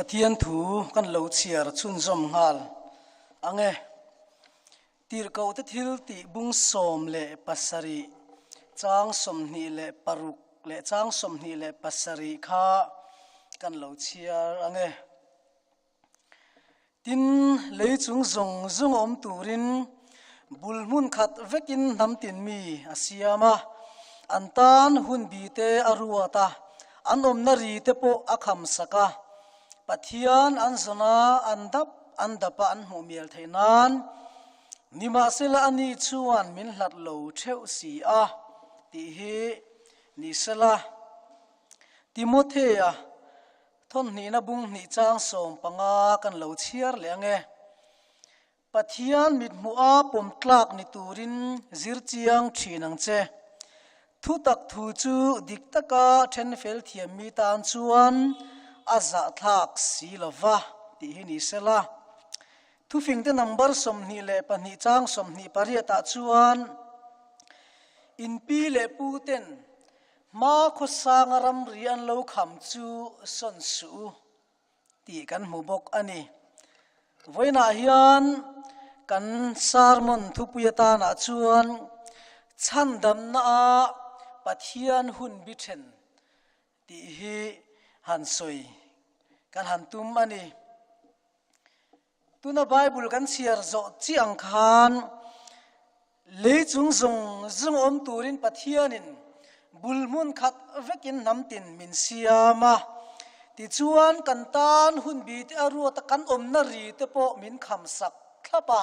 Pathian thu kan lo chhiar chhunzawm nghal ang e. Tirhkohte thil tih bung 17 chang 26 leh chang 27 kha kan lo chhiar ang e. Tin, lei chung zawng zawng awm turin bul hmun khat vekin hnam tin mi a siam a, an tan hun bi te a ruat a, an awmna ri te pawh a kham sak a. Pathian an zawn a, an dap an dap a an hmuh mial theih nan, nimahsela ani chuan min hlat lo theuh si a, tih hi ni sela. Timothea Thawmhnihna bung hnih chang 15 kan lo chhiar leh ang e. Pathian mithmuha pawm tlak ni turin zir chiang thin ang che. Thutak thu chu dik taka then fel thiam mi tan chuan a zahthlak si lo va tih hi ni sela. Thufingte number 22 chang 28 ah chuan inpi leh pu ten Hma khawsanga ramri an lo kham chu sawn suh u tih kan hmu bawk a ni. Vawiinah hian kan sermon thupui atanah chuan chhandamna a Pathian hun bi then tih hi han sawi kan han tum a ni. Tuna Bible kan chhiar zawh chiah ang khan lei chung zawng zawng awm turin Pathianin bul hmun khat vekin hnam tin min siam a. Tichuan kan tan hun bi te a ruat a, kan awmna ri te pawh min kham sak thlap a.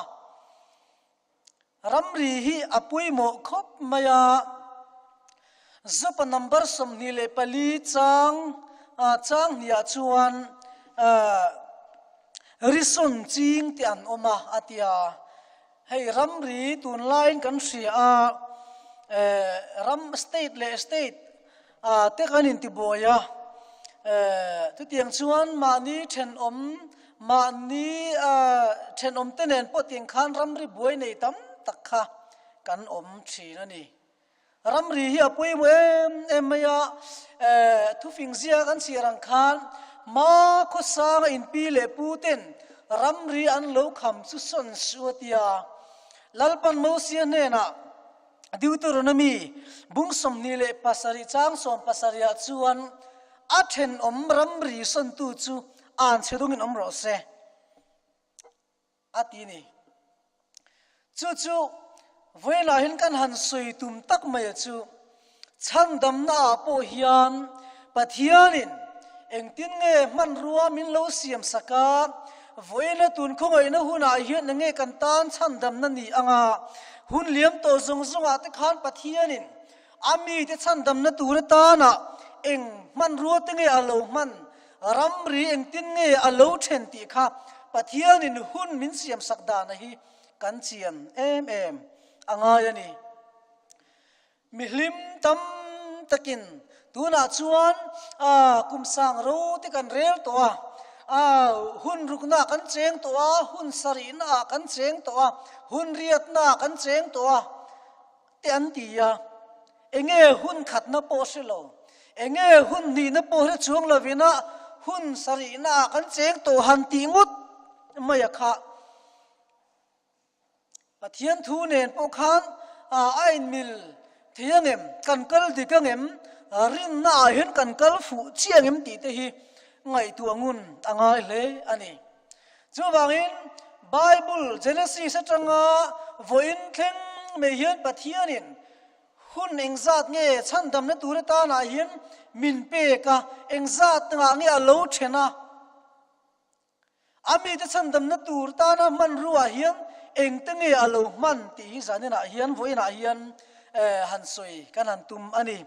Ramri hi a pawimawh khawp mai a, Zopa number 24 chang chang hniah chuan Rison ching te an awm a a ti a. Hei ramri tunlaiin kan hria a, ram state leh state te kan intibuai a, chutiang chuan mahni thenawm mahni thenawm te nen pawh tiang khan ramri buai nei tam tak kha kan awm thin a ni. Ramri hi a pawimawh em em mai a, thufing zia kan chhiar ang khan hma khawsanga inpi leh pu ten ramri an lo kham chu sawn suh a tia. Lalpan Mosia hnenah Deuteronomy bung 27 chang 70 ah chuan a thenawm ramri sawntu chu an chhe dungin awm rawh se a ti ni. Chu chu vawilah hian kan han sawi tum tak mai a chu chhandamna ah pawh hian Pathianin engtin nge hmanrua min lo siam sak a, vawiina tun khawngaihna hunah hian enge kan tan chhandamna ni anga hun liam tawh zawng zawngah te khan Pathianin a mite chhandamna tur atana eng hmanrua te nge a lo hman, ramri engtin nge a lo then tih kha Pathianin hun min siam sak dana hi kan chian em em a ngai a ni. Mihlim tam takin tunah chuan kum sang ro te kan rel tawh a, hun ruknaah kan cheng tawh a, hun sarihnaah kan cheng tawh a, hun riatnaah kan cheng tawh a te an ti a. Enge hun khatna pawh hre lo, enge hun hnihna pawh hre chuang lovina hun sarihnaah kan cheng tawh han tih ngawt mai a kha. Pathian thu nen pawh khan a inmil thei ang em, kan kal dik ang em, rinna ah hian kan kal fuh chiang em tih te hi ngaihtuah ngun a ngai hle a ni. Chuvangin Bible Genesis atanga vawiin thleng mai hian Pathianin hun engzat nge chhandamna tur atanah hian min pek a, engzat ngah nge a lo then a, A mite chhandamna tur tana hmanruaah hian engte nge a lo hman tih hi zaninah hian vawiinah hian han sawi kan han tum a ni.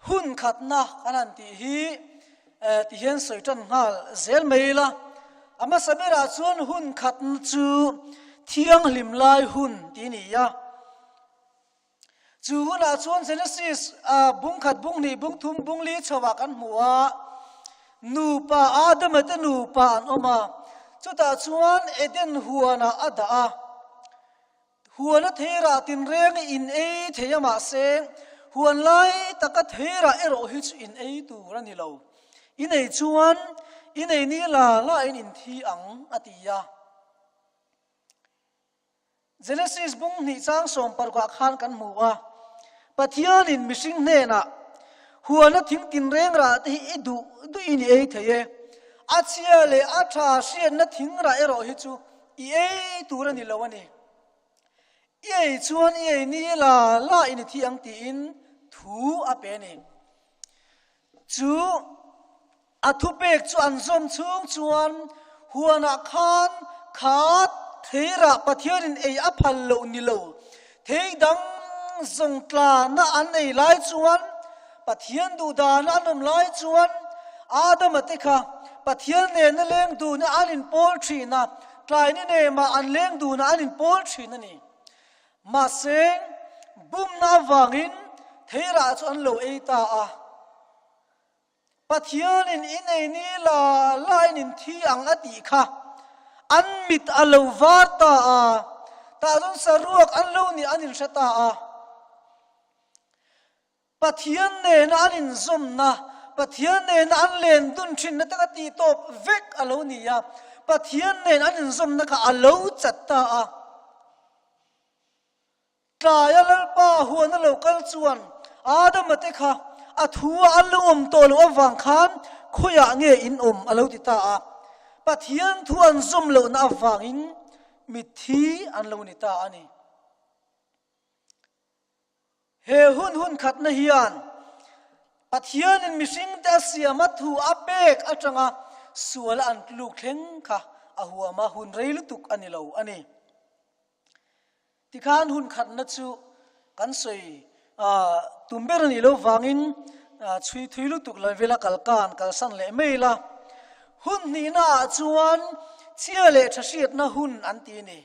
Hun khatna kan han tih hi ti hian sawi tan nghal zel mai ila. A hmasa berah chuan hun khatna chu thianghlim lai hun tih a ni a. Chu hunah chuan Genesis bung khat, bung hnih, bung thum, bung li chhoah kan hmu a, nupa Adama te nupa an awm a, chutah chuan Eden huanah a dah a. Huana theirah tinreng in ei thei a mahse huan lai taka theirah erawh hi chu in ei tur a ni lo. In ei chuan I nei ni la la in in thi ang, a ti a. Genesis bung hnih chang sawm parukah khan kan hmu a, Pathianin mihring hnenah, Huana thing tinreng rah te hi i duh duhin i ei thei e, a chhia leh a tha hriatna thing rah erawh hi chu i ei tur a ni lo a ni. I ei chuan i ei ni la la in i thi ang tiin thu a pe a ni. Chu a thupek chu an zawm chhung chuan huanah khan khat theirah Pathianin ei a phal loh ni lo, thei dang zawng tlana an ei lai chuan Pathian duhdana an awm lai chuan Adama te kha Pathian nena leng duna an inpawl thin a, tlai ni nemah an leng duna an inpawl thin a ni. Mahse, bumna avangin theirah chu an lo ei ta a. Pathianin i nei ni la lain in thi ang a tih kha an mit a lo var ta a, tah chuan saruak an lo nih an inhre ta a. Pathian nena an inzawmna, Pathian nena an len dun thinna te kha tih tawp vek a lo ni a, Pathian nen an inzawmna kha a lo chat ta a. Tlaia Lalpa huan a lo kal chuan Adama te kha a thu a an lo awm tawh loh avang khan khawiah nge in awm a lo ti ta a. Pathian thu an zawm lohna avangin mitthi an lo ni ta a ni. He hun hun khatna hian Pathianin mihringte a siam a thu a pek atanga sual an tluk thleng kha a huam a, hun rei lutuk a ni lo a ni. Tikhan hun khatna chu kan sawi tum ber a nih loh vangin chhui thui lutuk lo vela kal kan kalsan leh mai la. Hun hnihna ah chuan chhia leh tha hriatna hun an ti a ni.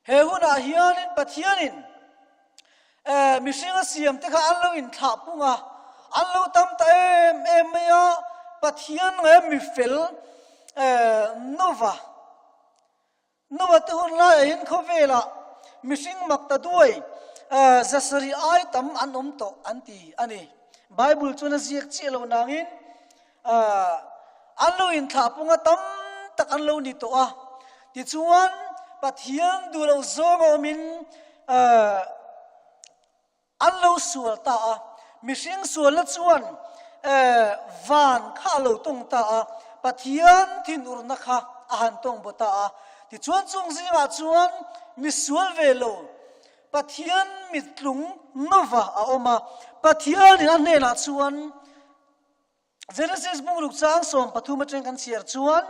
He hunah hianin Pathianin mihring a siam te kha an lo inthlah pung a, an lo tam ta em em mai a, Pathian nge mifel Nova, Nova te hun laiah hian khawvelah mihring mak ta duai zasarih ai tam an awm tawh an ti a ni. Bible chuan a ziak chiah lo nangin an lo inthlah pung a tam tak an lo ni tawh a. Tichuan Pathian duh loh zawng a awmin An lo sual ta a, mihring sualna chuan van kha a lo tawng ta a, Pathian thinurna kha a han tawng baw ta a. Tichuan chung zingah chuan mi sual ve lo, Pathian mittlung Nova a awm a, Pathianin a hnenah chuan, Genesis bungruk chang 13 atang kan chhiar chuan,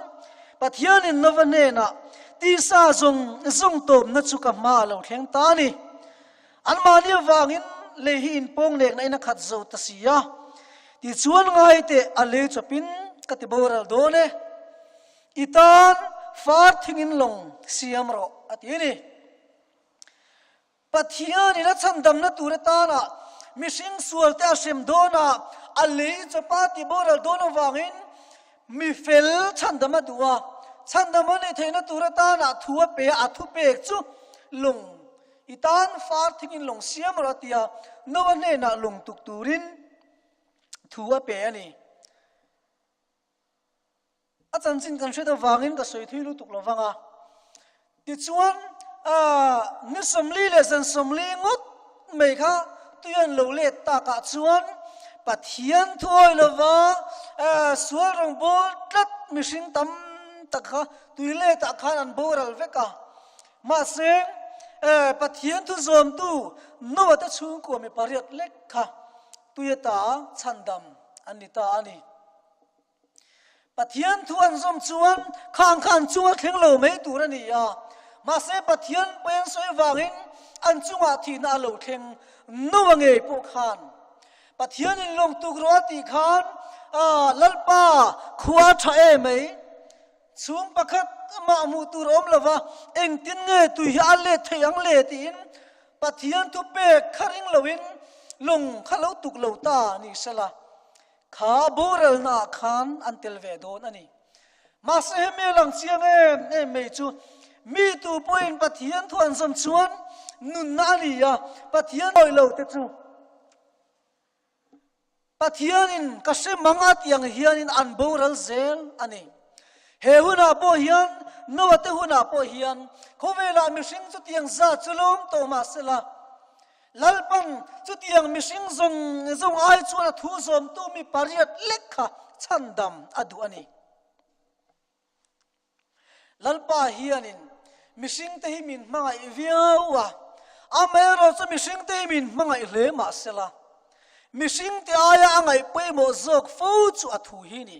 Pathianin Nova hnenah, Tisa zawng zawng tawpna chu ka hma a lo thleng ta a ni. Anmahni avangin lei hi inpawng nekna in a khat zo ta si a. Tichuan ngai teh a lei chawpin ka ti boral dawn e. I tan far thingin lawng siam rawh, a ti a ni. Pathianin a chhandamna tur atana mihring sualte a hrem dawn a, a lei chawpa ti boral dawn avangin mi fel chhandam a duh a. Chhandam a neih theihna tur atana thu a pe a, a thupek chu lung i tan far thingin lung siam rawh a ti a, Noah hnenah lung tuk turin thu a pe a ni. A chanchin kan hriat avangin ka sawi thui lutuk lo vang a. Tichuan, ni 40 leh zan 40 ngawt mai kha tui an lo let takah chuan Pathian thuawi lova sual rawngbâwl tlat mihring tam tak kha tui letah khan an boral vek a. Mahse, Pathian thu zawmtu Noah te chhungkua mi pariat lek kha tui ata chhandam an ni ta a ni. Pathian thu an zawm chuan khang kha an chunga thleng lo mai tur a ni a, mahse Pathian pawi an sawi avangin an chungah thihna a lo thleng Noah ngei pawh khan Pathianin lawng tuk rawh a tih khan Lalpa khua tha e mai chhung pakhat mah hmuh tur a awm lo va, engtin nge tui hi a let thei ang le tiin Pathian thu pek kha ring loin lawng kha lo tuk lo ta ni sela. Kha boralna ah khan an tel ve dawn a ni. Mahse hemi a lang chiang em em mai chu mi tu pawhin Pathian thu an zawm chuan nunna a ni a, Pathian awih lo te chu. Pathianin ka hre mang a tih ang hianin an boral zel a ni. He hunah pawh hian, Noah te hunah pawh hian, khawvelah mihring chutiang zat chu lawm tawh mah sela, Lalpan chutiang mihring zawng zawng ai chuan a thu zawmtu mi pariat lek kha chhandam a duh a ni. Lalpa hianin mihringte hi min hmangaih viau a, amaherawhchu mihringte hi min hmangaih hle mah sela, mihringte aia a ngaih pawimawh zawk fo chu a thu hi ni.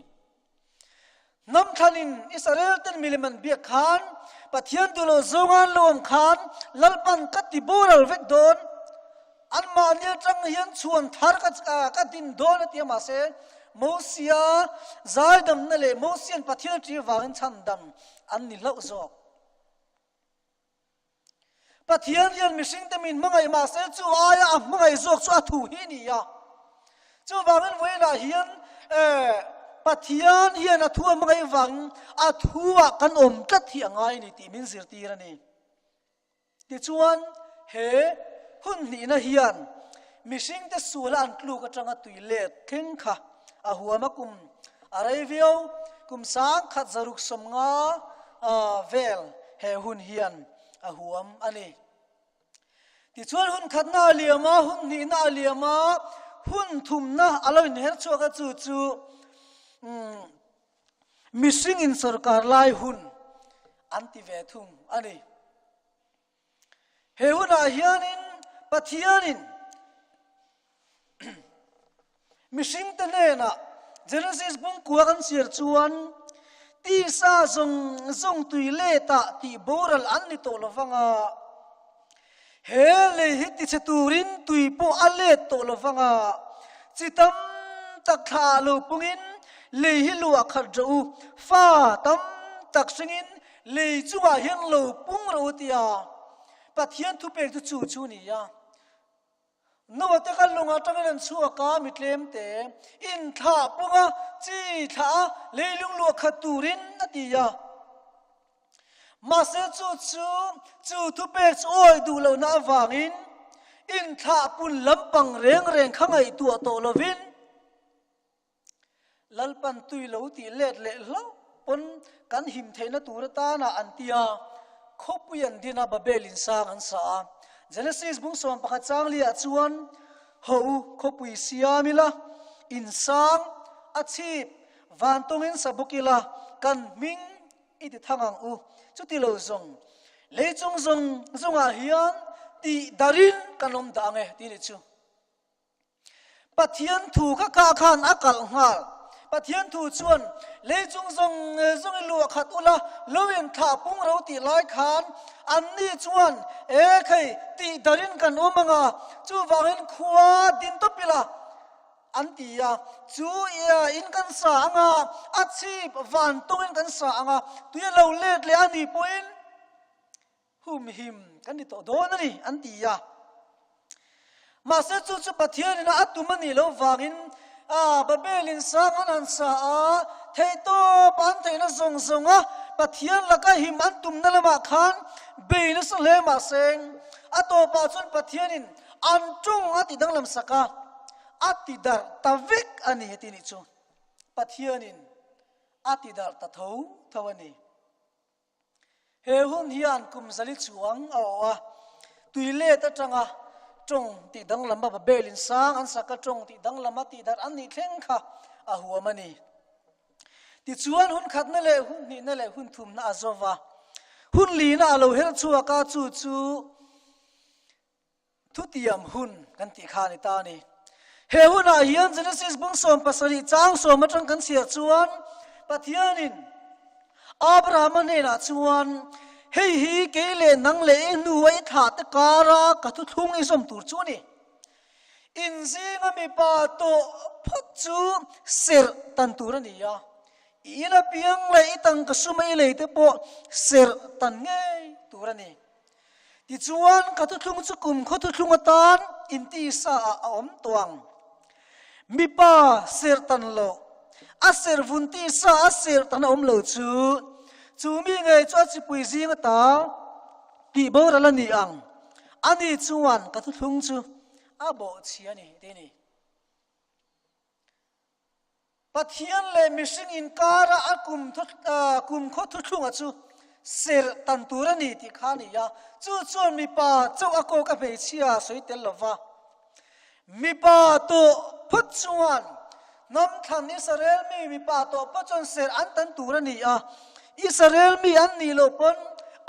Hnam thlanin Israel ten milem an biak khan, Pathian duh loh zawnga an lo awm khan Lalpan ka ti boral vek dawn, Anmahni atang hian chhuan thar ka din dawn a ti a, mahse Mosia zaidamna leh Mosian Pathian ṭih avangin chhandam an ni hlauh zawk. Pathian hian mihringte min hmangaih mahse chu aia a hmangaih zawk chu a thu hi a ni a. Chuvangin vawiinah hian Pathian hian a thu a hmangaih avangin a thu-ah kan awm tlat hi a ngai a ni tih min zirtir a ni. Tichuan, he hun hnihna hian mihringte suala an tluk atanga tui let thleng kha a huam a, kum a rei viau, kum sangkhat zaruk 50 vel he hun hian a huam a ni. Tichuan, hun khatna a liam a, hun hnihna a liam a, hun thumna a lo inher chhuak a, chu chu Mihring in sorkar lai hun an ti ve thung a ni. He hunah hianin Pathianin mihringte hnenah Genesis bungkua kan chhiar chuan tisa zawng zawng tui letah tih boral an ni tawh lo vang a, he lei hi tichhe turin tui pawh a let tawh lo vang a, chi tam tak thla ah lo pungin lei hi luah khat rawh u, fa tam tak hringin lei chungah hian lo pung rawh u tia Pathian thupek chu chu chu ni a. Noah te kha lung atangin an chhuak a, mi tlem te inthlah pung a, chi thlah a, leilung luah khat turin a ti a. Mahse chu chu chu thupek chu awi duh lohna avangin inthlah pun lampang reng reng kha ngaihtuah tawh lovin Lalpan tui lo tih let leh hlauh pawn kan him theihna tur atana an ti a, khawpui an din a, Babel in sang an sa a. Genesis bung 11 chang liah chuan, Haw u, khawpui siam ila, in sang a chhip vantawngin sa bawk ila, kan hming i ti thang ang u. Chuti lo zawng, lei chung zawng zawngah hian tih darin kan awm dah ang e, tih ni chu. Pathian thu kha kah khan a kalh nghal. Pathian thu chuan, Lei chung zawng zawng i luah khat ula, lo in thlah pung ro tih lai khan anni chuan, E khei, tih darin kan awm ang a, chuvangin khua din tawp ila, an ti a. Chu in kan sa ang a, a chhip van tawngin kan sa ang a, tui a lo let leh a nih pawhin, Humhim kan ni tawh dawn a ni, an ti a. Mahse chu chu Pathianin a tum a nih loh vangin a Babel in sang an han sa a, theihtawp an theihna zawng zawng a Pathian laka him an tumna lamah khan bei nasa hle mahse a tawpah chuan Pathianin an tawng a ti danglam sak a, a ti darh ta vek a ni heti nih chu Pathianin a ti darh ta tho tho a ni. He hun hian kum zali chuang a awh a, tui let atanga tawng tih danglam a Babel in sang an sak a tawng tih danglam a tih darh an nih thleng kha a huam a ni. Tichuan hun khatna leh hun hnihna leh hun thumna a zo va, hun lina a lo her chhuak a, chu chu Thutiam hun kan tih kha a ni ta a ni. He hunah hian Genesis bung 17 chang sawm atang kan chhiar chuan Pathianin Abrahama hnenah chuan, Hei hi kei leh nang leh i hnua i thlah te kara ka thuthlung i zawm tur chu a ni. In zinga mipa tawh phawt chu serh tan tur a ni a, i in apiang leh i tangka suma i lei te pawh serh tan ngei tur a ni. Tichuan, ka thuthlung chu kum khaw thuthlung atan intisa ah a awm tawh ang. Mipa serhtan loh, a serhvun tisa a serhtan a awm lo chu, chu mi ngei chu a chipui zing ata tih boral a ni ang. Ani chuan ka thuthlung chu a bawhchhia a ni, ti a ni. Pathian leh mihring inkara a kum kumkhaw thuthlunga chu serh tan tur a ni tih kha a ni a, chu chuan mipa chauh a kawk a hmeichhia sawi tel lo va. Mipa tawh phawt chuan hnam thlan Israel mi mipa tawh phawt chuan serh an tan tur a ni a, Israel mi an nih loh pawn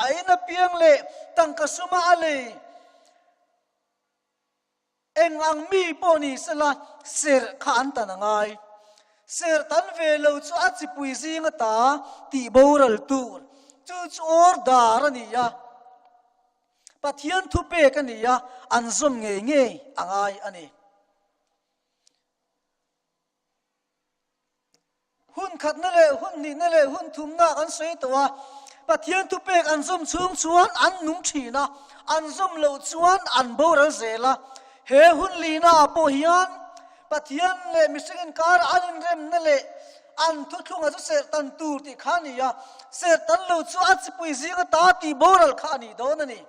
a in apiang leh tangka suma a lei. Eng ang mi pawh ni sela serh kha an tan a ngai. Serh tan ve lo chu a chipui zing ata tih boral tur. Chu chu order a ni a, Pathian thupek a ni a, an zawm ngei ngei a ngai a ni. Hun khatna leh hun hnihna leh hun thumna kan sawi tawh a, Pathian thupek an zawm chhung chuan an nung thin a, an zawm loh chuan an boral zel a. He hun lihna ah pawh hian Pathian leh mihring inkar an inremna leh an thuthlunga chu serh tan tur tih kha a ni a, serh tan lo chu a chipui zing ata tih boral kha a nih dawn a ni.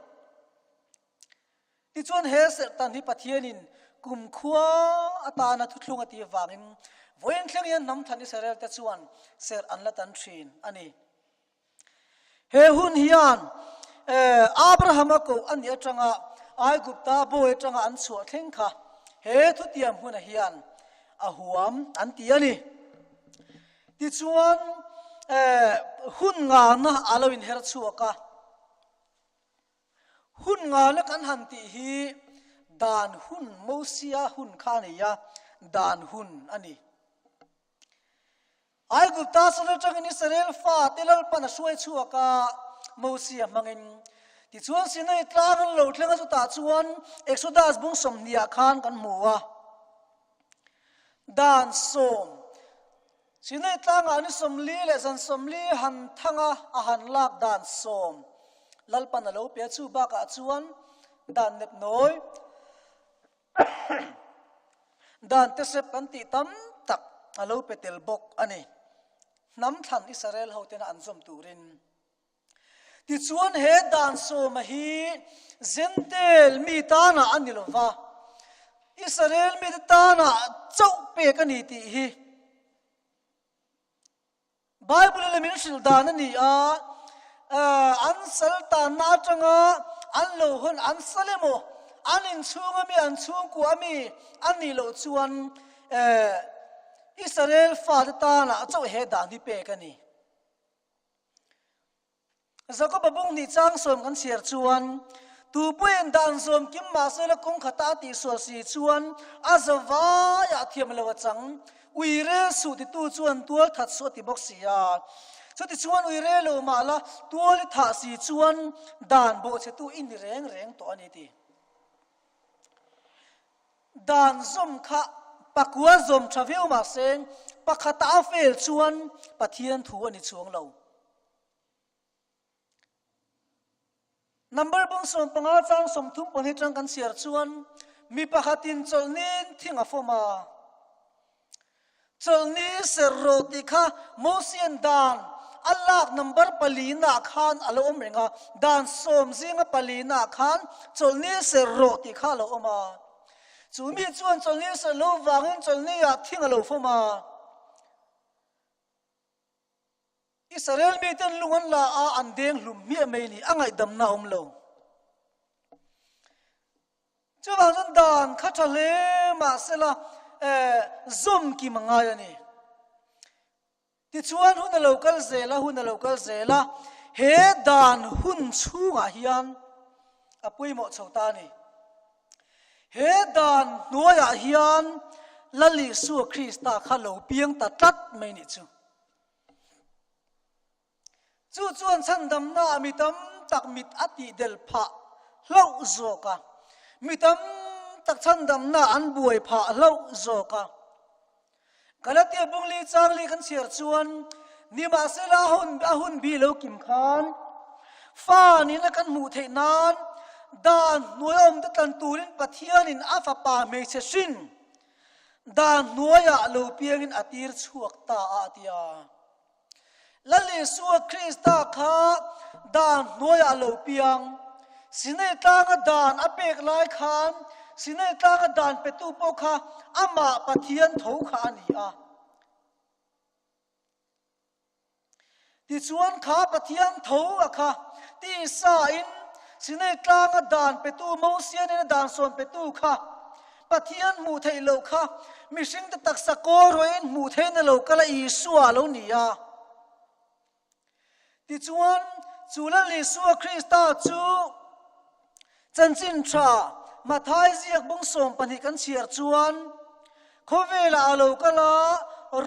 Tichuan he serhtan hi Pathianin kumkhua atana thuthlung a tih avangin vawiin thleng hian hnam than Israel te chuan serh an la tan thin a ni. He hun hian Abrahama koh a nih atanga Aigupta bawi atanga an chhuah thleng kha he thutiam hunah hian a huam an ti a ni. Tichuan hun ngana a lo inher chhuak a. Hun ngana kan han tih hi dan hun, Mosia hun kha a ni a, dan hun a ni. Aigupta sal atangin Israel fate Lalpan a hruai chhuak a, Mosia hmangin. Tichuan Sinai tlang an lo thleng a, chutah chuan Exodus bung 20 ah khan kan hmu a. Dan sawm Sinai tlangah ni 40 leh zan 40 han thanga a han lak dan sawm Lalpan a lo pe a, chu bakah chuan dan nepnawi dan tesep kan tih tam tak a lo pe tel bawk a ni. Hnam thlan Israel ho tena an zawm turin. Tichuan he dan sawma hi Jentail mi tanah a ni lo va, Israel mite tanah chauh pek a ni tih hi Bible in min hrilh dan a ni a, an sal tanna atanga an lo hawn an sal emaw, an inchhung ami, an chhungkua ami a nih loh chuan Israel fate tanah chauh he dan hi pek a ni. Jakoba bung hnih chang sawm kan chhiar chuan, Tu pawhin dan zawm kim mahsela kawng khata a tihsual si chuan a zavaiah thiam lo a chang. Ui rel suh titu chuan tual that suh a ti bawk si a. Chutichuan ui rel lo mah la tual i thah si chuan dan bawhchhetu i ni reng reng tawh a ni ti. Dan zawm kha pakua zawm tha viau mahse pakhata a fail chuan Pathian thu a ni chuang lo. Number bung 15 chang 30 pahnih tang kan chhiar chuan mi pakhatin chawlhnin thing a fawm a. Chawlhni serh rawh tih kha Mosian dan a lak number palinaah khan a lo awm reng a, dan sawm zinga palinaah khan chawlhni serh rawh tih kha a lo awm a. Chu mi chuan chawlhni serh lo vangin chawlhniah thing a lo fawm a. Israel miten lung an la a, an deng hlum hmiah mai ni, a ngaihdamna a awm lo. Chuvang chuan dan kha tha hle mahsela zawm kim a ngai a ni. Tichuan hun a lo kal zel a, hun a lo kal zel a, he dan hun chhungah hian a pawimawh chho ta a ni. He dan hnuaiah hian Lal Isua Krista kha lo piang ta tlat mai nih chu. Chu chuan chhandamna ah mi tam tak mit a tih del phah hlauh zawk a, mi tam tak chhandamna an buai phah hlauh zawk a. Galatia bungli changli kan chhiar chuan, Nimahsela a hun a hun bi lo kim khan, fa nihna kan hmuh theih nan dan hnuai awm te tlan turin Pathianin a fapa hmeichhe hrin dan hnuaiah lo piangin a tir chhuak ta a, a ti a. Lal Isua Krista kha dan hnuaiah a lo piang. Sinai tlanga dan a pek lai khan Sinai tlanga dan petu pawh kha amah Pathian tho kha a ni a. Tichuan kha Pathian tho a kha tisa in Sinai tlanga dan petu Mosianin a dan sawn petu kha Pathian hmuh theih loh kha mihringte taksa kawl rawhin hmuh theihna lo kal a Isua a lo ni a. Tichuan, chu Lal Isua Krista chu chanchin tha Mathai ziak bung 12 kan chhiar chuan khawvelah a lo kal a,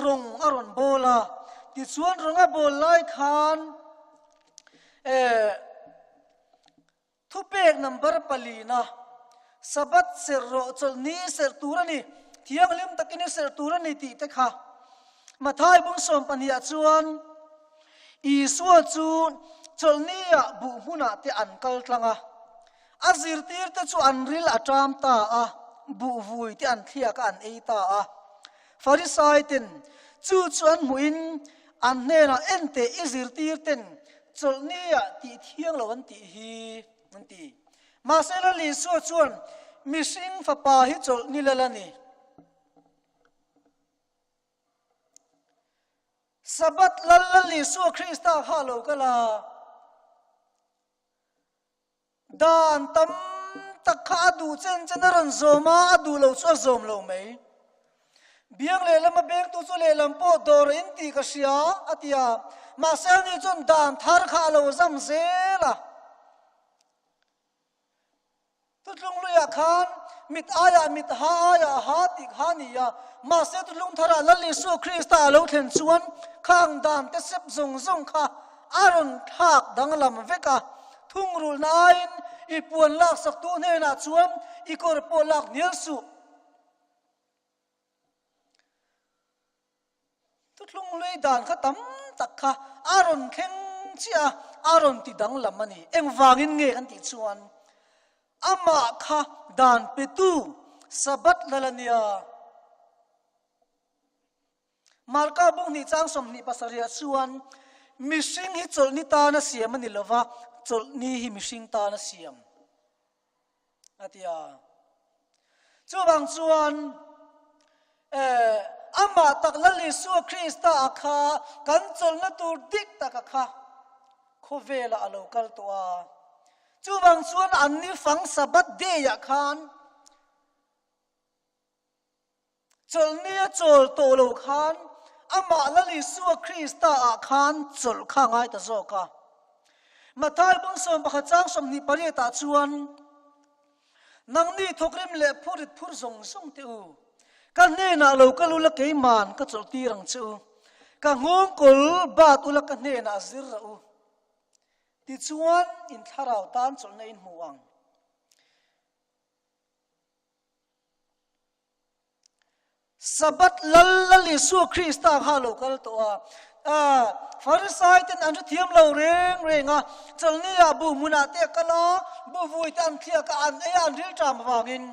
rawng a rawn bawl a. Tichuan rawng a bawl lai khan eh Thupek number palina, Sabbath serh rawh, chawlhni i serh tur a ni, thianghlim takin i serh tur a ni tih te kha. Mathai bung 12 ah chuan Isua chu chawlhniah buh hmunah te an kal tlang a, a zirtirte chu an ril a ṭam ta a, buh vui te an thliak a, an ei ta a. Farisai ten chu chu an hmuhin an hnenah enteh i zirtirten Chawlhniah tih thiang lo an tih hi an ti. Mahse Lal Isua chuan mihring fapa hi chawlhni lal a ni. Sabbath lal Lal Isua Krista kha a lo kal a. Dan tam tak kha a duh chen chen a rawn zawm a, a duh lo chu a zawm lo mai. Biang lehlama bengtu chu lehlam pawh dawr a intih ka hria, a ti a. Mahse ani chuan dan thar kha a lo zam zel a. Thutlung luiah khan mit aiah mit, ha aiah ha tih kha a ni a. Mahse thutlung tharah Lal Isua Krista a lo thlen chuan khang dan te sep zawng zawng kha a rawn thlak danglam vek a. Thungrulhna aiin i puan laksaktu hnenah chuan i kawr pawh lak hnial suh. Thuthlung hlui dan kha tam tak kha a rawn thleng chiah a, a rawn ti danglam a ni. Engvangin nge kan tih chuan amah kha dan petu Sabbath lal a nia. Marka bung hnih chang 27 chuan mihring hi chawlhni tana siam a ni lova, chawlhni hi mihring tana siam a ti a. Chuvang chuan eh, amah tak Lal Isua Krista a kha kan chawlhna tur dik taka kha khawvelah a lo kal tawh a. Chuvang chuan an ni fang Sabbath day-ah khan Chawlhni a chawl tawh lo khan amah Lal Isua Krista ah khan chawlh kha a ngai ta zawk a. Mathai bung 11 chang 28 ah chuan, Nangni thawkrim leh phurit phur zawng zawng teh u, ka hnenah lo kal ula keiman ka chawlh tir ang che u, ka nghawngkawl bat ula ka hnenah zir rah u, tichuan in thlarau tan chawlhna in hmu ang. Sabbath lal Lal Isua Krista kha a lo kal tawh a. Ah, Farisai ten an hrethiam lo reng reng a, chawlhni ah buh hmunah te a kal a, buh vui te an thliak a, an ei a, an ril ṭam avangin.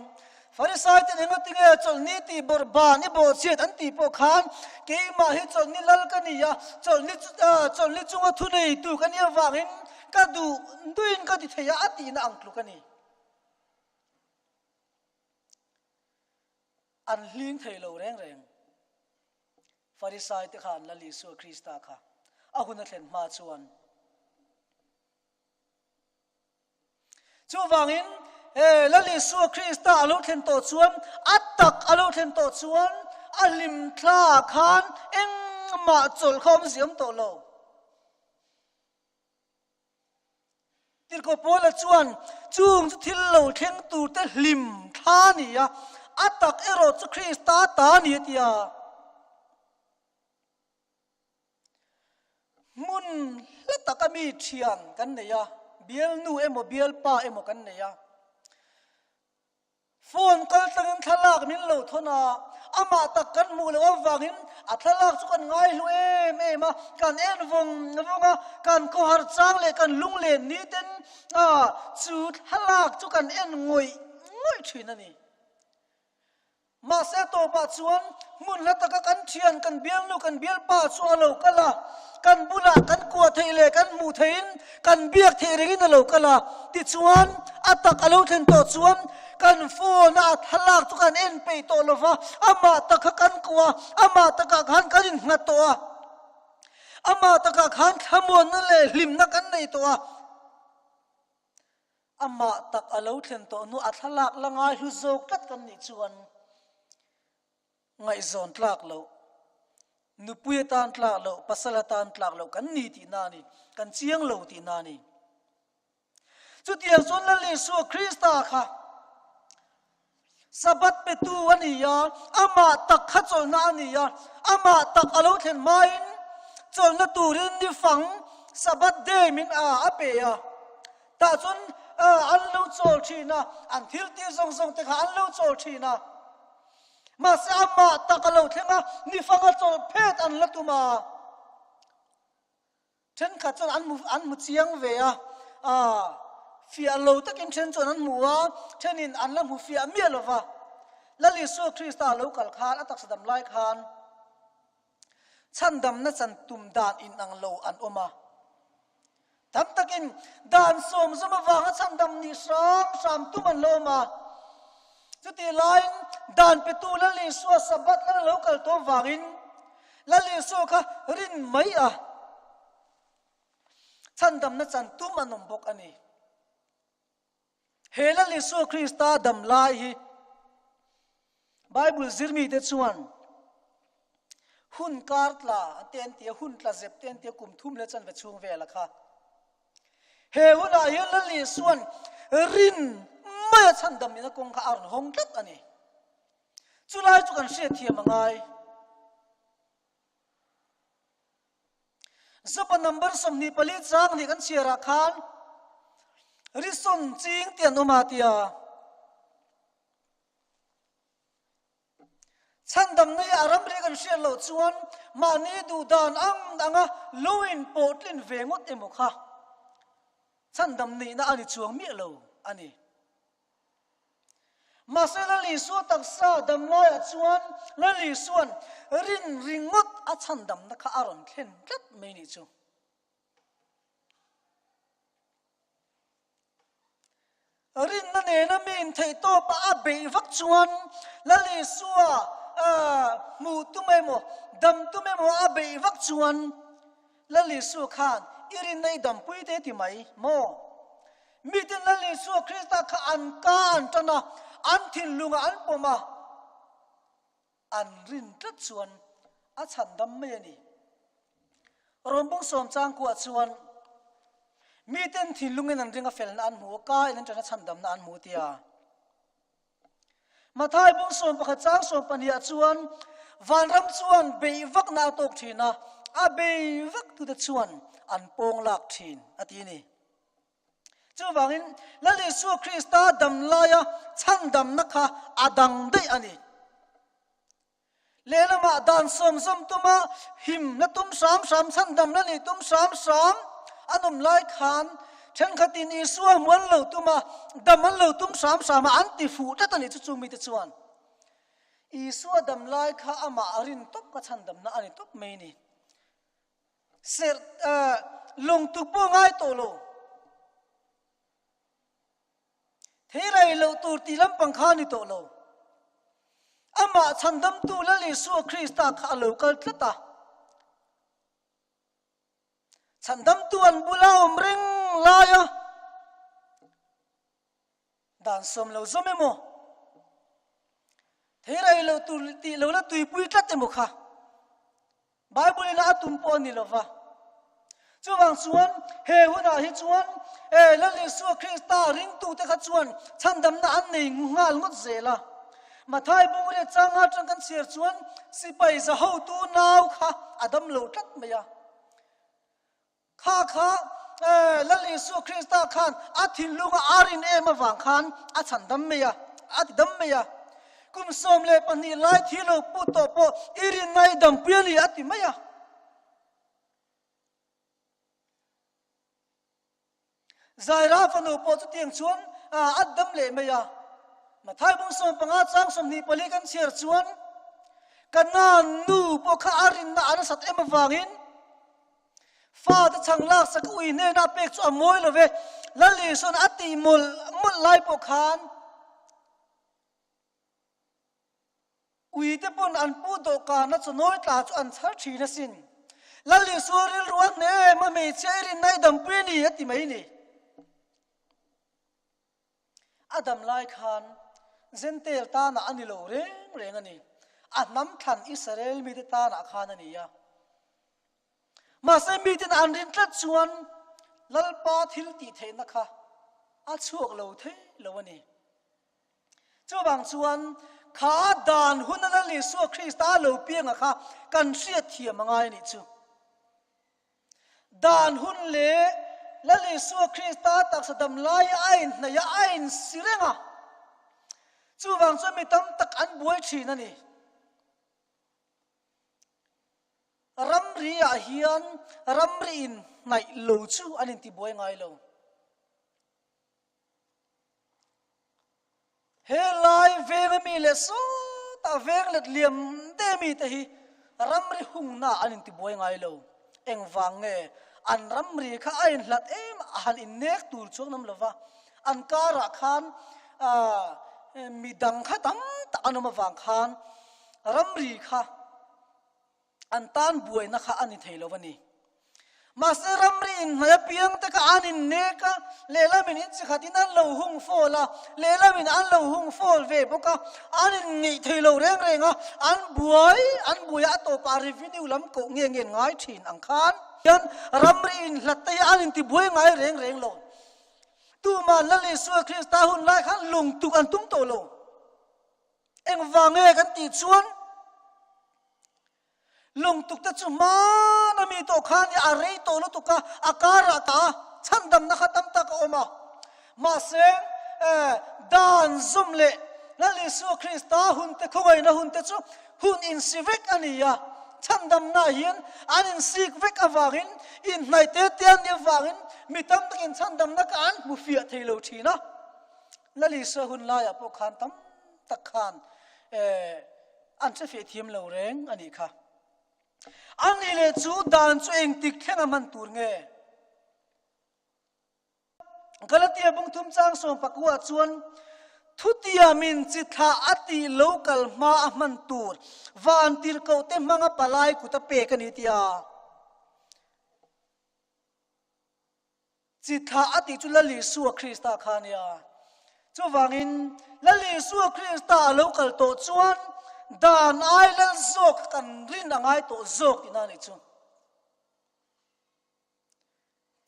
Farisai ten engati nge chawlhni tih bawrh ban i bawhchhiat an tih pawh khan, keimah hi chawlhni lal ka ni a, chawlhni ah, chawlhni chunga thuneitu ka nih avangin ka duh duhin ka ti thei a, a tihna ang tluk a ni. An hling thei lo reng reng. Farisai te khan Lal Isua Krista kha a hun a thlen hma chuan Chuvangin he Lal Isua Krista a lo thlen tawh chuan a tak a lo thlen tawh chuan a hlim thla khan engmah chawlh kha awmzia awm tawh lo. Tirhkoh Paula chuan chung chu thil lo thleng turte hlim thla a ni a, a tak erawh chu Krista ta a ni a ti a. Hmun hla taka mi thian kan nei a, bialnu emaw bialpa emaw kan nei a. Phone kal tlangin thlalak min lo thawn a, amah tak kan hmuh loh avangin a thlalak chu kan ngaihlu em em a, kan en vawng vawng a, kan khawhar chang leh kan lunglen ni ten chu thlalak chu kan en ngawih ngawih thin a ni. Mahse tawpah chuan hmun hla taka kan thian, kan bialnu, kan bialpa chu a lo kal a, kan bulah kan kuah theih leh kan hmuh theihin kan biak theih rengin a lo kal a, tichuan a tak a lo thlen tawh chuan kan phone a a thlalak chu kan en peih tawh lo va, amah tak kha kan kuah a, amah takah khan kan innghat tawh a. Amah takah khan thlamuanna leh hlimna kan nei tawh a. Amah tak a lo thlen tawh hnu a thlalak la ngai hlu zawk tlat kan nih chuan ngaihzawn tlak loh, nupui atan tlak loh, pasal atan tlak loh kan ni tihna a ni, kan chiang lo tihna a ni. Chutiang chuan Lal Isua Krista kha Sabbath petu a ni a, amah tak kha chawlhna a ni a, amah tak a lo thlen hmain chawlhna turin ni fang Sabbath day min a a pe a. Tah chuan an lo chawl thin a, an thil tih zawng zawng te kha an lo chawl thin a. Mahse amah tak a lo thleng a, ni fang a chawlh phet an la tum a. Thenkhat chuan an hmu an hmu chiang ve a, aah fiah lo takin then chuan an hmu a, thenin an la hmu fiah miah lo va. Lal Isua Krista a lo kal khan a taksa dam lai khan chhandamna chan tum dan inang lo an awm a. Tam takin dan sawm zawm avanga chhandam nih hram hram tum an lo awm a. Chutih laiin dan petu Lal Isua Sabbath lal a lo kal tawh avangin Lal Isua kha rin mai a, chhandamna chan tum an awm bawk a ni. He Lal Isua Krista dam lai hi Bible zirmite chuan hun kar tla te an ti a, hun tla zep te an ti a, kum thum leh chanve chhung vela kha. He hunah hian Lal Isua'n rin maia chhandam nihna kawng kha a rawn hawng tlat a ni. Chulai chu kan hriatthiam a ngai. Zopa number 24 chang nih kan chhiarah khan Rison ching te an awm a tia. Chhandamna hi a ramri kan hriat loh chuan mahni duhdan ang anga lo in pawh tlin ve ngawt emaw kha chhandam nihna a ni chuang miah lo a ni. Mahse Lal Isua taksa damlaiah chuan Lal Isua'n rin ringawt a chhandamna kha a rawn thlen tlat mai nih chu. Rinna nena mi intheihtawpa a beih vak chuan Lal Isua hmuh tum emaw, dam tum emaw a beih vak chuan Lal Isua khan i rinna i dampui te ti mai maw? Miten Lal Isua Krista kha an ka an tan a, an thinlungah an pawm a, an rin tlat chuan a chhandam mai a ni. Rawnbung sawm changkuah chuan miten thinlungin an ring a felna an hmu a, ka in an tan a chhandamna an hmu tia. Mathai bung 11 chang 12 ah chuan vanram chuan beih vakna a tawk thin a, a bei vak tute chuan an pawng lak thin a ti a ni. Chuvangin Lal Isua Krista dam laia chhandamna kha a dang daih a ni. Lehlamah dan sawmzawm tuma himna tum hram hram, chhandamna nih tum hram hram an awm lai khan thenkhatin Isua hmu an lo tum a, dam an lo tum hram hram a, an ti fuh tlat a nih chu chung mite chuan Isua dam lai kha amah a rin tawp kha chhandamna a ni tawp mai ni. Serh lungtuk pawh ngai tawh lo. Theirai loh tur tih lampang kha a ni tawh lo. Amah chhandamtu Lal Isua Krista kha a lo kal tlat a. Chhandamtu an bula awm reng laia dan sawm lo zawm emaw, theirai loh tur tih lo la tuipui tlat emaw kha Bible in a tum pawh a ni lo va. Chuvang chuan he hunah hi chuan e Lal Isua Krista ringtute kha chuan chhandamna an nei nghal ngawt zel a. Mathai bungriat changa atang kan chhiar chuan sipai za hotu nau kha a dam lo tlat mai a. Kha kha Lal Isua Krista khan a thinlunga a rin em avang khan a chhan dam mai a, a ti dam mai a. Kum 12 lai thi lo put tawh pawh i rinna i dampui a ni a ti mai a. Zaira fanu pawh chutiang chuan a dam leh mai a. Mathai bung 15 chang 24 kan chhiar chuan Kanaan nu pawh kha a rinna a nasat em avangin Fate chhang laksak ui hnenah pek chu a mawi lo ve. Lal Isua'n a tih mawlh mawlh lai pawh khan uite pawn an pu dawhkana chawnawi tla chu an chhar thin asin. Lal Isua rilru a hneh em a, hmeichhia i rinna i dampui a ni, a ti mai ni. A dam lai khan Jentail tanah a ni lo reng reng a ni. A hnam thlan Israel mite tanah khan a ni a. Mahse miten an rin tlat chuan Lalpa thil tih theihna kha a chhuak lo thei lo a ni. Chuvang chuan kha dan huna Lal Isua Krista lo pianga kha kan hriatthiam a ngai a nih chu. Dan hun leh Lal Isua Krista taksa dam laia a inhnaih a, a insi reng a. Chuvang chuan mi tam tak an buai thin a ni. Ramri ah hian ramri inhnaih lo chu an intibuai ngai lo. He lai veng a mi leh sawtah veng let liam de mi te hi ramri hungna an intibuai ngai lo. Engvang nge an ramri kha a inhlat em a han innek tur chuang nam lova an karah khan midang kha tam tak an awm avang khan ramri kha An tan buaina kha a ni thei lo a ni. Mahse ramri inhnaih apiang te kha an innek a, lehlamin in chi khatin an lo hung fawl a, lehlamin an lo hung fawl ve bawk a, an inngeih thei lo reng reng a, an buai an buai a, a tawpah revenue lam koh nge nge ngai thin ang khan hian ramri inhlat te hi an intibuai ngai reng reng lo. Tumah Lal Isua Krista hun lai khan lungtuk an tum tawh lo. Engvang nge kan tih chuan lungtuk te chu hmana mi tawh khan hi a rei tawh lutuk a, a karah ta a, chhandamna kha tam tak a awm a. Mahse, dan zawm leh Lal Isua Krista hun te, khawngaihna hun te chu hun insi vek a ni a. Chhandamna hian an insik vek avangin, inhnaih te te an nih avangin mi tam takin chhandamna kha an hmu fiah thei lo thin a. Lal Isua hun laiah pawh khan tam tak khan an hre feh thiam lo reng a nih kha. A nih leh chu dan chu engtik thleng a hman tur nge? Galatia bungthum chang sawm pakua chuan thutiamin chi thlah a tih lo kal hma a hman tur van tirhkoh te hmanga palai kut a pek a ni tia. Chi thlah a tih chu Lal Isua Krista kha a nia. Chuvangin, Lal Isua Krista a lo kal tawh chuan dan ai lal zawk kan rin a ngai tawh zawk tihna a nih chu.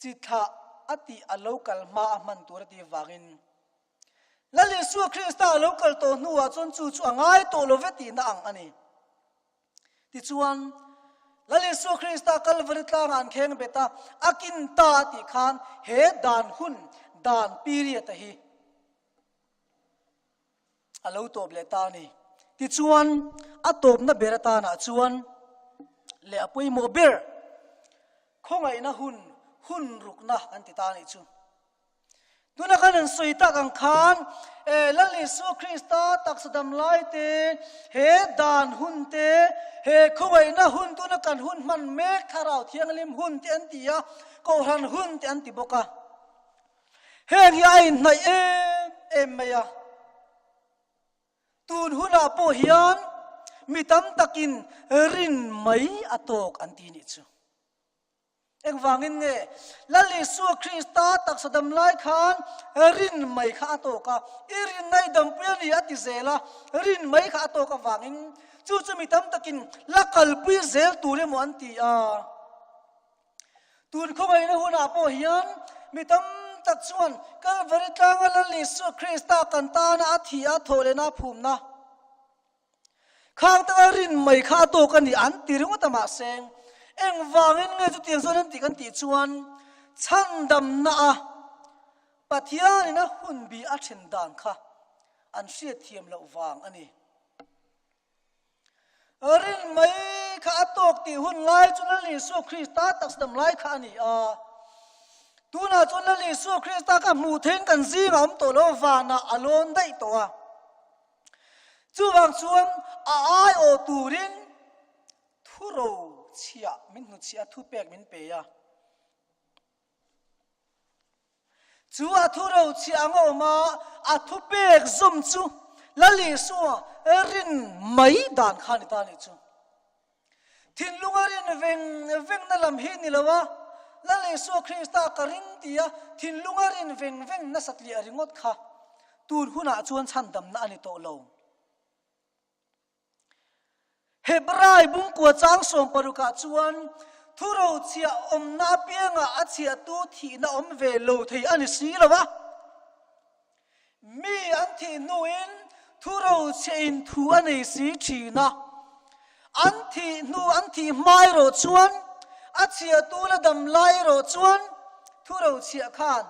Chi thlah a tih a lo kal hma a hman tur a tih vangin Lal Isua Krista a lo kal tawh hnuah chuan chu chu a ngai tawh lo ve tihna ang a ni. Tichuan, Lal Isua Krista Kalvari tlangah an kheng bet a, a kin ta a tih khan he dan hun, dan period a hi a lo tawp leh ta a ni. Tichuan, a tawpna ber atanah chuan leh a pawimawh ber, khawngaihna hun, hun rukna an ti ta a nih chu. Tuna khan an sawi tak ang khan Lal Isua Krista taksa dam lai te, he dan hun te, he khawngaihna hun tuna kan hun hman mek Thlarau Thianghlim hun te an ti a, Kohhran hun te an ti bawk a. Heng hi a inhnaih em em mai a. Tun hunah pawh hian mi tam takin rin mai a tawk an ti nih chu. Engvangin nge Lal Isua Krista taksa dam lai khan rin mai kha a tawk a, i rinna i dampui a ni a ti zel a, rin mai kha a tawk avangin chu chu mi tam takin la kalpui zel tur emaw an ti a. Tun khawngaihna hunah pawh hian mi tam tak chuan Kalvari tlanga Lal Isua Krista kan tana a thih a, thawhlehna a phumna, Khang taka rin mai kha a tawk a ni an ti ringawt a mahse engvangin nge chutiang chuan an tih kan tih chuan chhandamna a Pathianin a hunbi a then dan kha an hriatthiam loh vang a ni. Rin mai kha a tawk tih hun lai chu Lal Isua Krista taksa dam lai kha a ni a. Tunah chuan Lal Isua Krista kha hmuh theihin kan zingah awm tawh lo vanah a lawn daih tawh a. Chuvang chuan a aiawh turin thuro chhiah min hnuchhiah a, thupek min pe a. Chu a thuro chhiah ang a awm a, a thupek zawm chu Lal Isua rin mai dan kha a ni ta a nih chu. Thinlunga rin veng vengna lam hi ni lo a, Lal Isua Krista ka ring tia thinlunga rin veng veng nasat liah ringawt kha tun hunah chuan chhandamna a ni tawh lo. Hebrai bungkua chang sawmparukah chuan thurochhiah awmna apiangah a chhiahtu thihna awm ve lo thei a ni si lo a. Mi an thih hnuin thurochhiahin thu a nei si thin a. An thih hnu an thih hma erawh chuan a chhiahtu la dam lai erawh chuan thurochhiah khan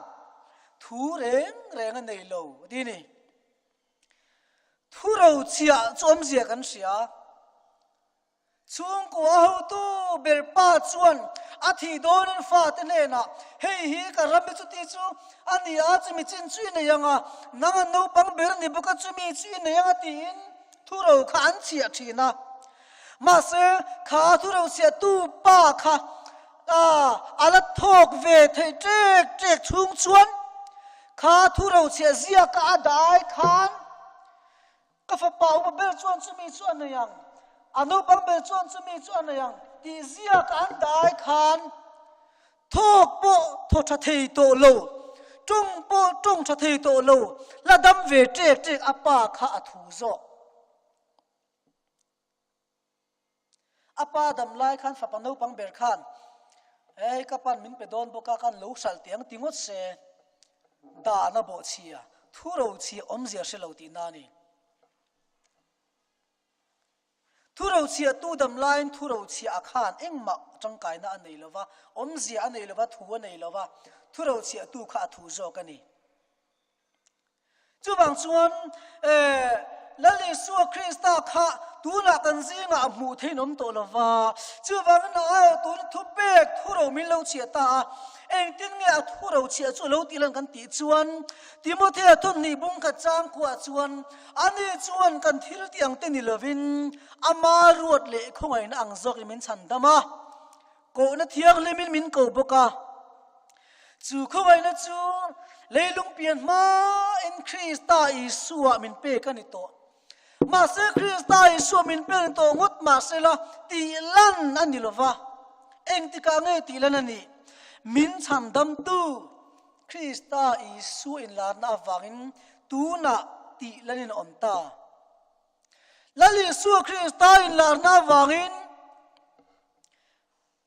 thu reng reng a nei lo a ti a ni. Thurochhiah chu awmzia kan hria. Chhungkua a hotu ber pa chuan a thih dawnin fate hnenah, Hei hi ka ram i chuti chu a ni a, chumi chin chu i nei ang a, nang an naupang ber ni bawk a, chumi chu i nei ang a tiin thuro kha an chhiah thin a. Mahse, kha thuro chhiahtu pa kha a la thawk ve theih ṭek ṭek chhung chuan kha thuro chhiah ziaka a dah ai khan Ka fapa upa ber chuan chumi chu a nei ang, a naupang ber chuan chumi chu a nei ang tih ziak an dah ai khan thawk pawh thaw tha thei tawh lo, tawng pawh tawng tha thei tawh lo, la dam ve ṭek ṭek a pa kha a thu zawk. A pa dam lai khan fapa naupang ber khan, Hei ka pan min pe dawn bawk a, khan lo hralh teh ang ti ngawt se, dan a bawh chhia, thu ro chhia awmzia hre lo tihna a ni. Thu ro chhia tu dam laiin thu ro chhia a khan engmah tangkaina a nei lo va, awmzia a nei lo va, thu a nei lo va, thu ro chhia tu kha a thu zawk a ni. Chuvang chuan, Lal Isua Krista kha tunah kan zingah a hmuh theihin awm tawh lo va. Chuvangin a au tun thupek thuro min lo chhiah ta a. Engtin nge a thuro chhiah chu a lo tih lan kan tih chuan, Timothea thawmhnih bungkhat changkuah chuan, Ani chuan kan thil tih ang te ni lovin, ama ruat leh khawngaihna ang zawkin min chhandam a. Kohna thianghlimin min ko bawk a, chu khawngaihna chu leilung pian hmain Krista Isua min pek a ni tawh. Mahse Krista Isua min pek a ni tawh ngawt mahsela tih lan a ni lo va. Engtikah nge tih lan a nih? Min chhandamtu Krista Isua inlarna avangin tunah tih lanin a awm ta. Lal Isua Krista inlarna avangin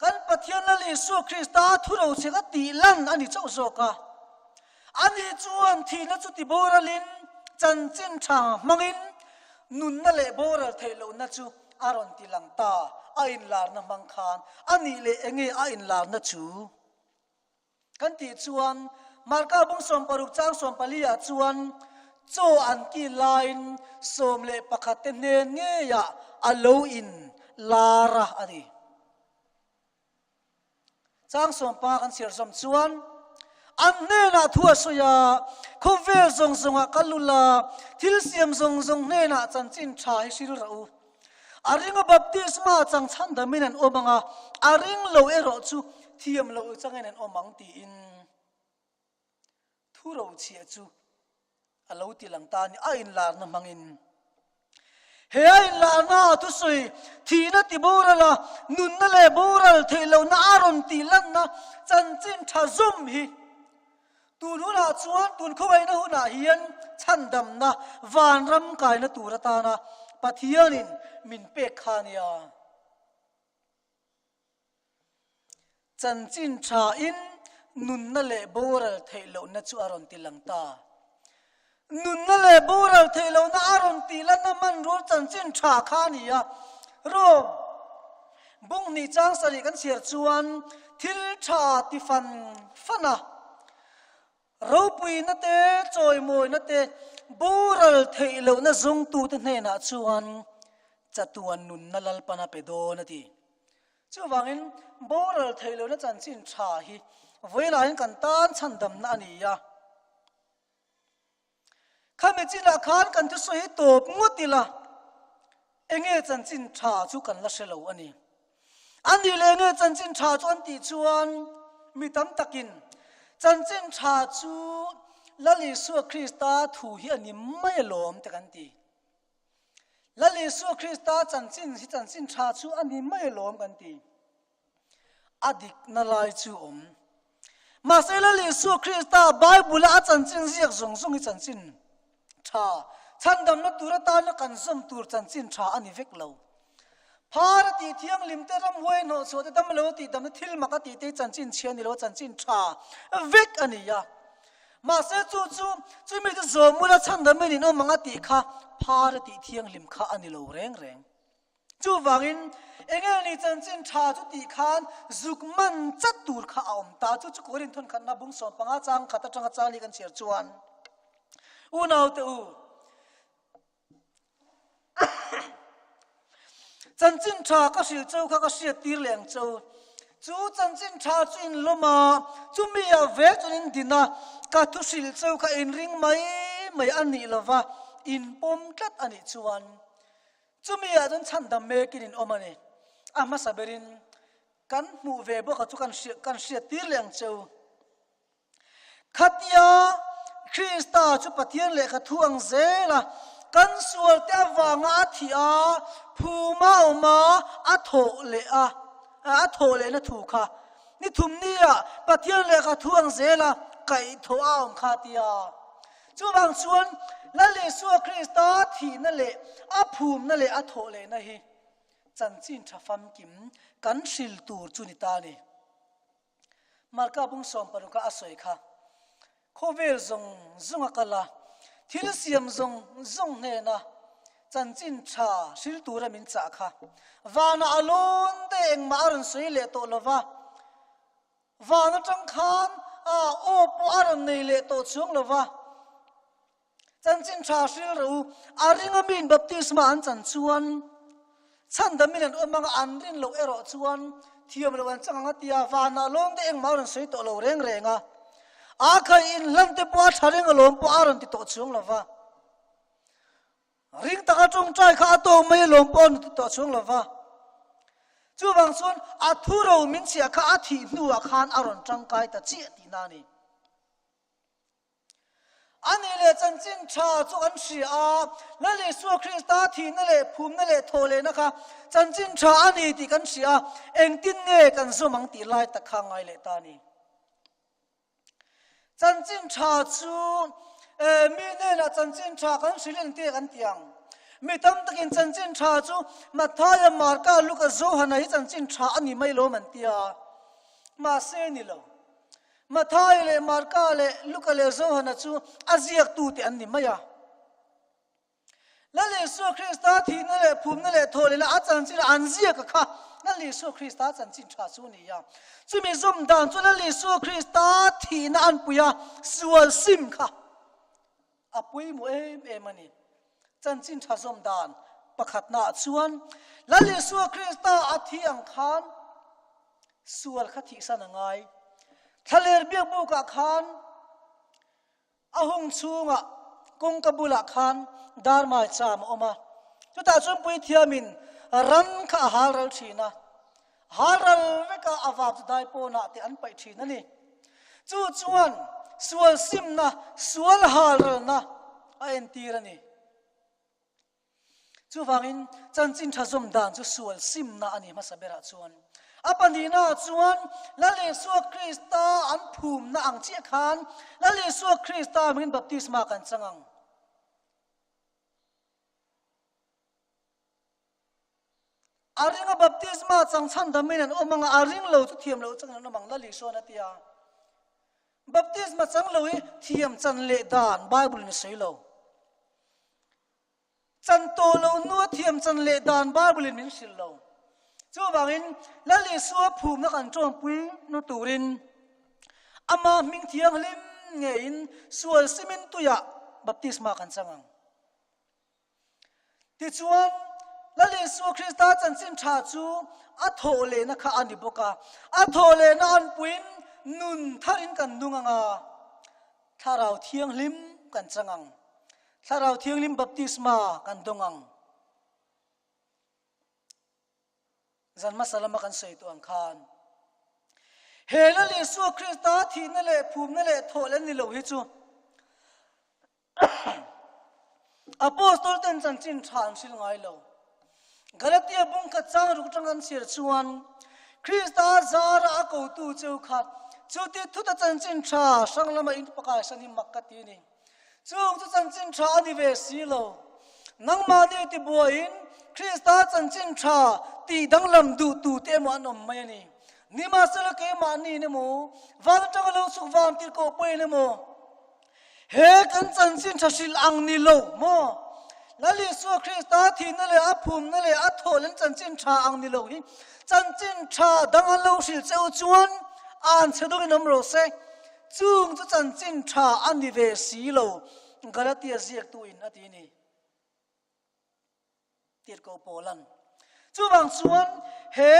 Kan Pathian Lal Isua Krista thuro che ka tih lan a ni chauh zawk a. Ani chuan thihna chu ti boralin chanchin tha hmangin nunna leh boral theih lohna chu a rawn ti lang ta, a inlarna hmang khan. A nih leh enge a inlarna chu? Kan tih chuan Marka bung 60 chang 14 ah chuan chaw an kil laiin 11 te hnen ngeiah a lo in lar a a ni. Chang 15 kan chhiar zawm chuan an hnenah thu a sawi a, khawvel zawng zawngah ka lul a, thil siam zawng zawng hnenah chanchin tha hi hril rawh u. A ringa baptisma chang chhandamin an awm ang a, a ring lo erawh chu thiam loh changin an awm ang tiin thu rochhiah chu a lo ti lang ta a ni. A inlarna hmangin he a inlarna a thusawi thihna ti boral a, nunna leh boral theih lohna a rawn tih lanna chanchin tha zawm hi Tun hunah chuan tun khawngaihna hunah hian chhandamna vanram kaina tur atana Pathianin min pek kha a nia. Chanchin thain nunna leh boral theih lohna chu a rawn ti lang ta. Nunna leh boral theih lohna a rawn tih lanna hmanrua chanchin tha kha a ni a. Rom bung hnih chang sarih kan chhiar chuan thil tha ti fan fan a, ropuina te, chawimawina te, boral theih lohna zawngtute hnenah chuan chatuan nunna Lalpan a pe dawn a ti. Chuvangin boral theih lohna chanchin tha hi vawilahin kan tan chhandamna a ni a. Khami chinah khan kan thusawi hi tawp ngawt ila, enge chanchin tha chu kan la hre lo a ni. A nih leh enge chanchin tha chu an tih chuan mi tam takin chanchin tha chu Lal Isua Krista thu hi a ni mai alawm te kan ti. Lal Isua Krista chanchin hi chanchin tha chu a ni mai alawm kan ti. A dikna lai chu awm. Mahse Lal Isua Krista Bible-a a chanchin ziak zawng zawng hi chanchin tha, chhandamna tur atana kan zawm tur chanchin tha a ni vek lo. Phar a tih thianghlim te, ramhuai hnawhchhuah te, damlo a tih damna thil mak a tih te hi chanchin chhia ni lo, chanchin tha vek a ni a. Mahse chu chu chumi chu zawmula chhandam in inawm ang a tih kha phar a tih thianghlim kha a ni lo reng reng. Chuvangin enge ni chanchin tha chu tih khan zuk man chat tur kha a awm ta. Chu chu Korinth thawnkhatna bung 15 chang khat atanga chang li kan chhiar chuan unaute u, Chanchin tha ka hrilh cheu kha ka hriat tir leh ang cheu. Chu chanchin tha chu in lawm a, chumi ah ve chuan in din a, ka thu hrilh cheu kha in ring mai mai a nih lova, in pawm tlat a nih chuan chumi ah chuan chhandam mekin in awm a ni. A hmasa berin kan hmuh ve bawk a chu kan hriat tir leh ang cheu. Khatia Krista chu Pathian lehkha thu ang zel a, kan sualte avanga a thih a, phuma awm a, a thawh leh a, a thawh lehna thu kha ni thum nia Pathian lehkha thu ang zel a kaihthawh a awm kha tia. Chuvang chuan Lal Isua Krista thihna leh a phumna leh a thawh lehna hi chanchin tha famkim kan hril tur chu ni ta a ni. Marka bung 16 a sawi kha, Khawvel zawng zawng a kal a, thil siam zawng zawng hnena chanchin tha hril tura min chah kha. Vanah a lawn te engmah a rawn sawi leh tawh lo va, van atang khan a aw pawh a rawn nei leh tawh chuang lo va. Chanchin tha hril rawh u, a ringa miin baptisma an chan chuan chhandamin an awm anga an rin loh erawh chuan thiam loh an chang ang a tia, vanah lawm te engmah a rawn sawi tawh lo reng reng a, a khai inhlan te pawh a tha reng alawm pawh a rawn ti tawh chuang lo va, ring taka tawngtai kha a tawk mai alawm pawh a rawn ti tawh chuang lo va. Chuvang chuan a thuro min chhiah kha a thih hnuah khan a rawn tangkai ta chiah tihna a ni. A nih leh chanchin tha chu an hria a, Lal Isua Krista thihna leh phumna leh thawhlehna kha chanchin tha a ni tih kan hria a, engtin nge kan zawm ang tih lai tak kha ngai leh ta a ni. Chanchin tha chu mi hnenah chanchin tha kan hrilh engtin nge kan ti ang? Mi tam takin chanchin tha chu Mathaia, Marka, Luka, Johana hi chanchin tha a ni mai lawm an ti a, mahse ni lo. Matthai leh Marka leh Luka leh Johana chu a ziaktute an ni mai a. Lal Isua Krista thihna leh phumna leh thawhlehna a chanchin an ziak a kha Lal Isua Krista chanchin tha chu a ni a. Chumi zawm dan chu Lal Isua Krista thihna an pui a, sual sim kha a pawimawh em em a ni. Chanchin tha zawm dan pakhatnaah chuan Lal Isua Krista a thi ang khan sual kha thihsan a ngai. Thlaler biakbukah khan a hung chhungah kawngka bulah khan darmai cham a awm a. Chutah chuan puithiamin ran kha a hal ral thin a. Hal ral veka a vap chu dai pawnah te an paih thin a ni. Chu chuan sual simna, sual hal ralna a entir a ni. Chuvangin chanchin tha zawm dan chu sual simna a ni hmasa berah chuan. A pahnihnaah chuan Lal Isua Krista an phumna ang chiah khan Lal Isua Krista hmingin baptisma kan chang ang. A ringa baptisma chang chhandamin an awm anga a ring lo chu thiam loh changin an awm ang Lal Isuan a ti a. Baptisma chang lo hi thiam chan leh dan Bible in a sawi lo. Chan tawh lo hnua thiam chan leh dan Bible in min hrilh lo. Chuvangin Lal Isua phumna kan tawmpui na turin ama hming thianghlim ngeiin sual simin tuiah baptisma kan chang ang. Tichuan, Lal Isua Krista chanchin tha chu a thawhlehna kha a ni bawk a. A thawhlehna anpuiin nun tharin kan nung ang a, Thlarau Thianghlim kan chang ang. Thlarau Thianghlim baptisma kan dawng ang. Zan hmasa lama kan sawi tawh ang khan, he Lal Isua Krista thihna leh phumna leh thawhleh ni lo hi chu. Apostol ten chanchin tha an hril ngai lo. Galatia bung khat chang ruk atang an chhiar chuan Krista zara a kotu cheu kha chuti thuta chanchin tha hrang lama in pakai san hi mak ka ti ni. Chung chu chanchin tha a ni ve si lo. Nangmahni tibuaiin Krista chanchin tha tih danglam duh tu te emaw an awm mai a ni. Nimahsela keimahni in emaw, van atanga lo chhuk van tirhkoh pawhin emaw, he kan chanchin tha hrilh ang ni lo maw? Lal Isua Krista thihna leh a phumna leh a thawhlen chanchin tha ang ni lo hi chanchin tha dang an lo hrilh che u chuan an chhe dawngin awm rawh se. Chung chu chanchin tha a ni ve si lo, Galatia ziaktu in a ti ni. Tirhkoh Paula'n. Chuvang chuan he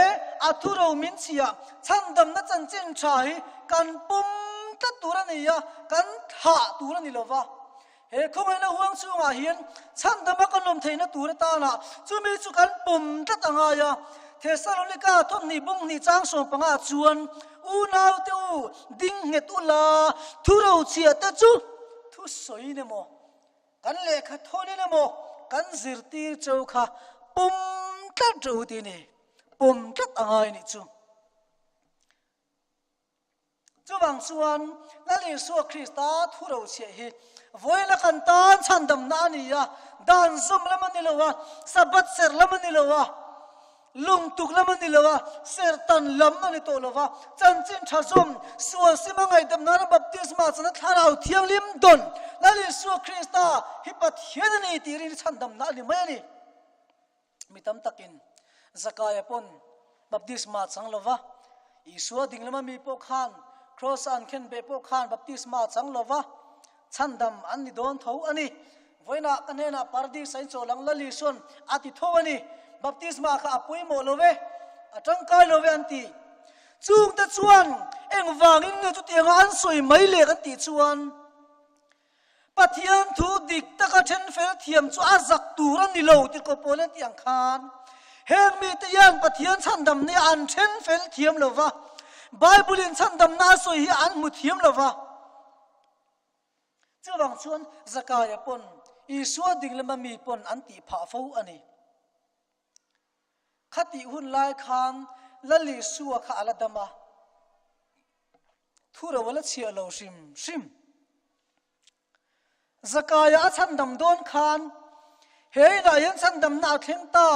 a thuro min chhiah chhandamna chanchin tha hi kan pawm tlat tur a ni a, kan thlah tur a ni lo va. He khawngaihna huang chhungah hian chhandama kan awm theihna tur atana chumi chu kan pawm tlat a ngai a. Thesalonika thawmhnih bunghnih chang 15 chuan, Unaute u, ding nghet ula, thu rochhiah te chu thu sawiin emaw, kan lehkha thawnin emaw kan zirtir cheu kha pawm tlat reuh u tih a ni. Pawm tlat a ngai a nih chu. Chuvang chuan Lal Isua Krista thu rochhiah hi vawiina kan tan chhandamna a ni a, dan zawm lam a ni lo a, Sabbath serh lam a ni lo a, lungtuk lam a ni lo a, serhtan lam a ni tawh lo va, chanchin tha zawm, sual sima ngaihdam nana baptisma chana Thlarau Thianghlim dawn Lal Isua Krista hi Pathian a ni tih rin hi chhandamna a ni mai a ni. Mi tam takin Zakaia pawn baptisma chang lo va, Isua ding lama mi pawh khan Kraws-a an khen beh pawh khan baptisma chang lo va, chhandam an ni dawn tho a ni. Vawiinah ka hnenah Paradis-a in chawl ang Lal Isua'n a ti tho a ni. Baptisma kha a pawimawh lo ve, a tangkai lo ve an ti. Chungte chuan engvangin nge chutianga an sawi mai le kan tih chuan, Pathian thu dik taka then fel thiam chu a zak tur a ni lo tih ko pawl an tih ang khan heng mite hian Pathian chhandamna hi an then fel thiam lo va, Bible in chhandamna a sawi hi an hmu thiam lo va. Chuvang chuan Zakaia pawn Isua ding lama mi pawn an tih phah fo a ni. Khatih hun lai khan Lal Isua kha a la dam a. Thu ro a la chhiah lo hrim hrim. Zakaia a chhandam dawn khan he inah hian chhandamna a thleng ta,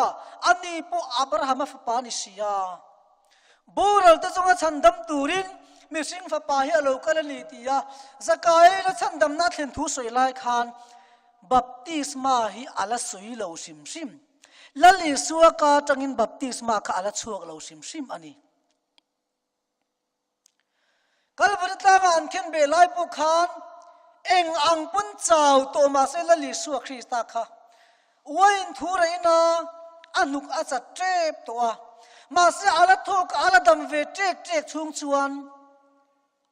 ani pawh Abrahama fapa a ni si a. Boral te chunga chhandam turin mihring fapa hi a lo kal a ni ti a Zakaia ina chhandamna a thlen thu sawi lai khan baptisma hi a la sawi lo hrim hrim. Lal Isua ka atangin baptisma kha a la chhuak lo hrim hrim a ni. Kalvari tlanga an khen beh lai pawh khan eng ang pawn chau tawh mah se Lal Isua Krista kha uain thu rehin a, a hnuk a chat tep tawh a. Mahse a la thawk a, a la dam ve ṭek ṭek chhung chuan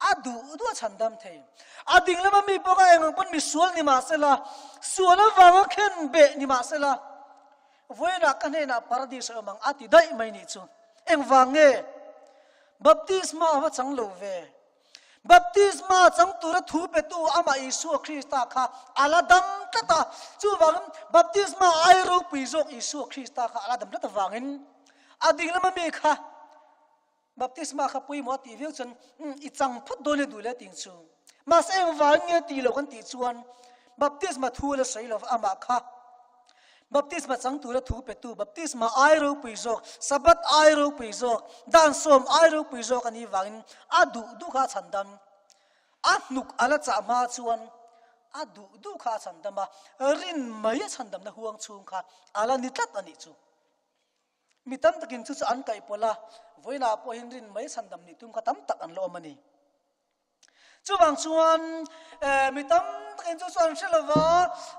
a duh duh a chhan dam thei. A ding lama mi pawh kha eng ang pawn misual ni mah sela, sual avanga khen beh ni mah sela, Vawiinah ka hnenah paradis a awm ang a ti daih mai nih chu. Engvang nge? Baptisma a va chang lo ve. Baptisma chang tura thu petu amah Isua Krista kha a la dam tlat a. Chuvangin baptisma ai ropui zawk Isua Krista kha a la dam tlat avangin a ding lama mi kha Baptisma kha pawimawh a tih viau chuan umm i chang phawt dawn e duh le ting chu. Mahse engvangin nge tih loh kan tih chuan baptisma thu a la sawi lova amah kha baptisma chang tura thu petu baptisma ai ropui zawk, Sabbath ai ropui zawk, dan sawm ai ropui zawk a nih vangin a duh duh kha a chhan dam. A hnuk a la chah hma chuan a duh duh kha a chhan dam a, rin mai a chhan damna huang chhung kha a la ni tlat a nih chu. Mi tam takin chu chu an kaih pawlh a, vawiinah pawhin rin mai chhandam nih tum kha tam tak an la awm a ni. Chuvang chuan mi tam takin chu chu an hre lo va,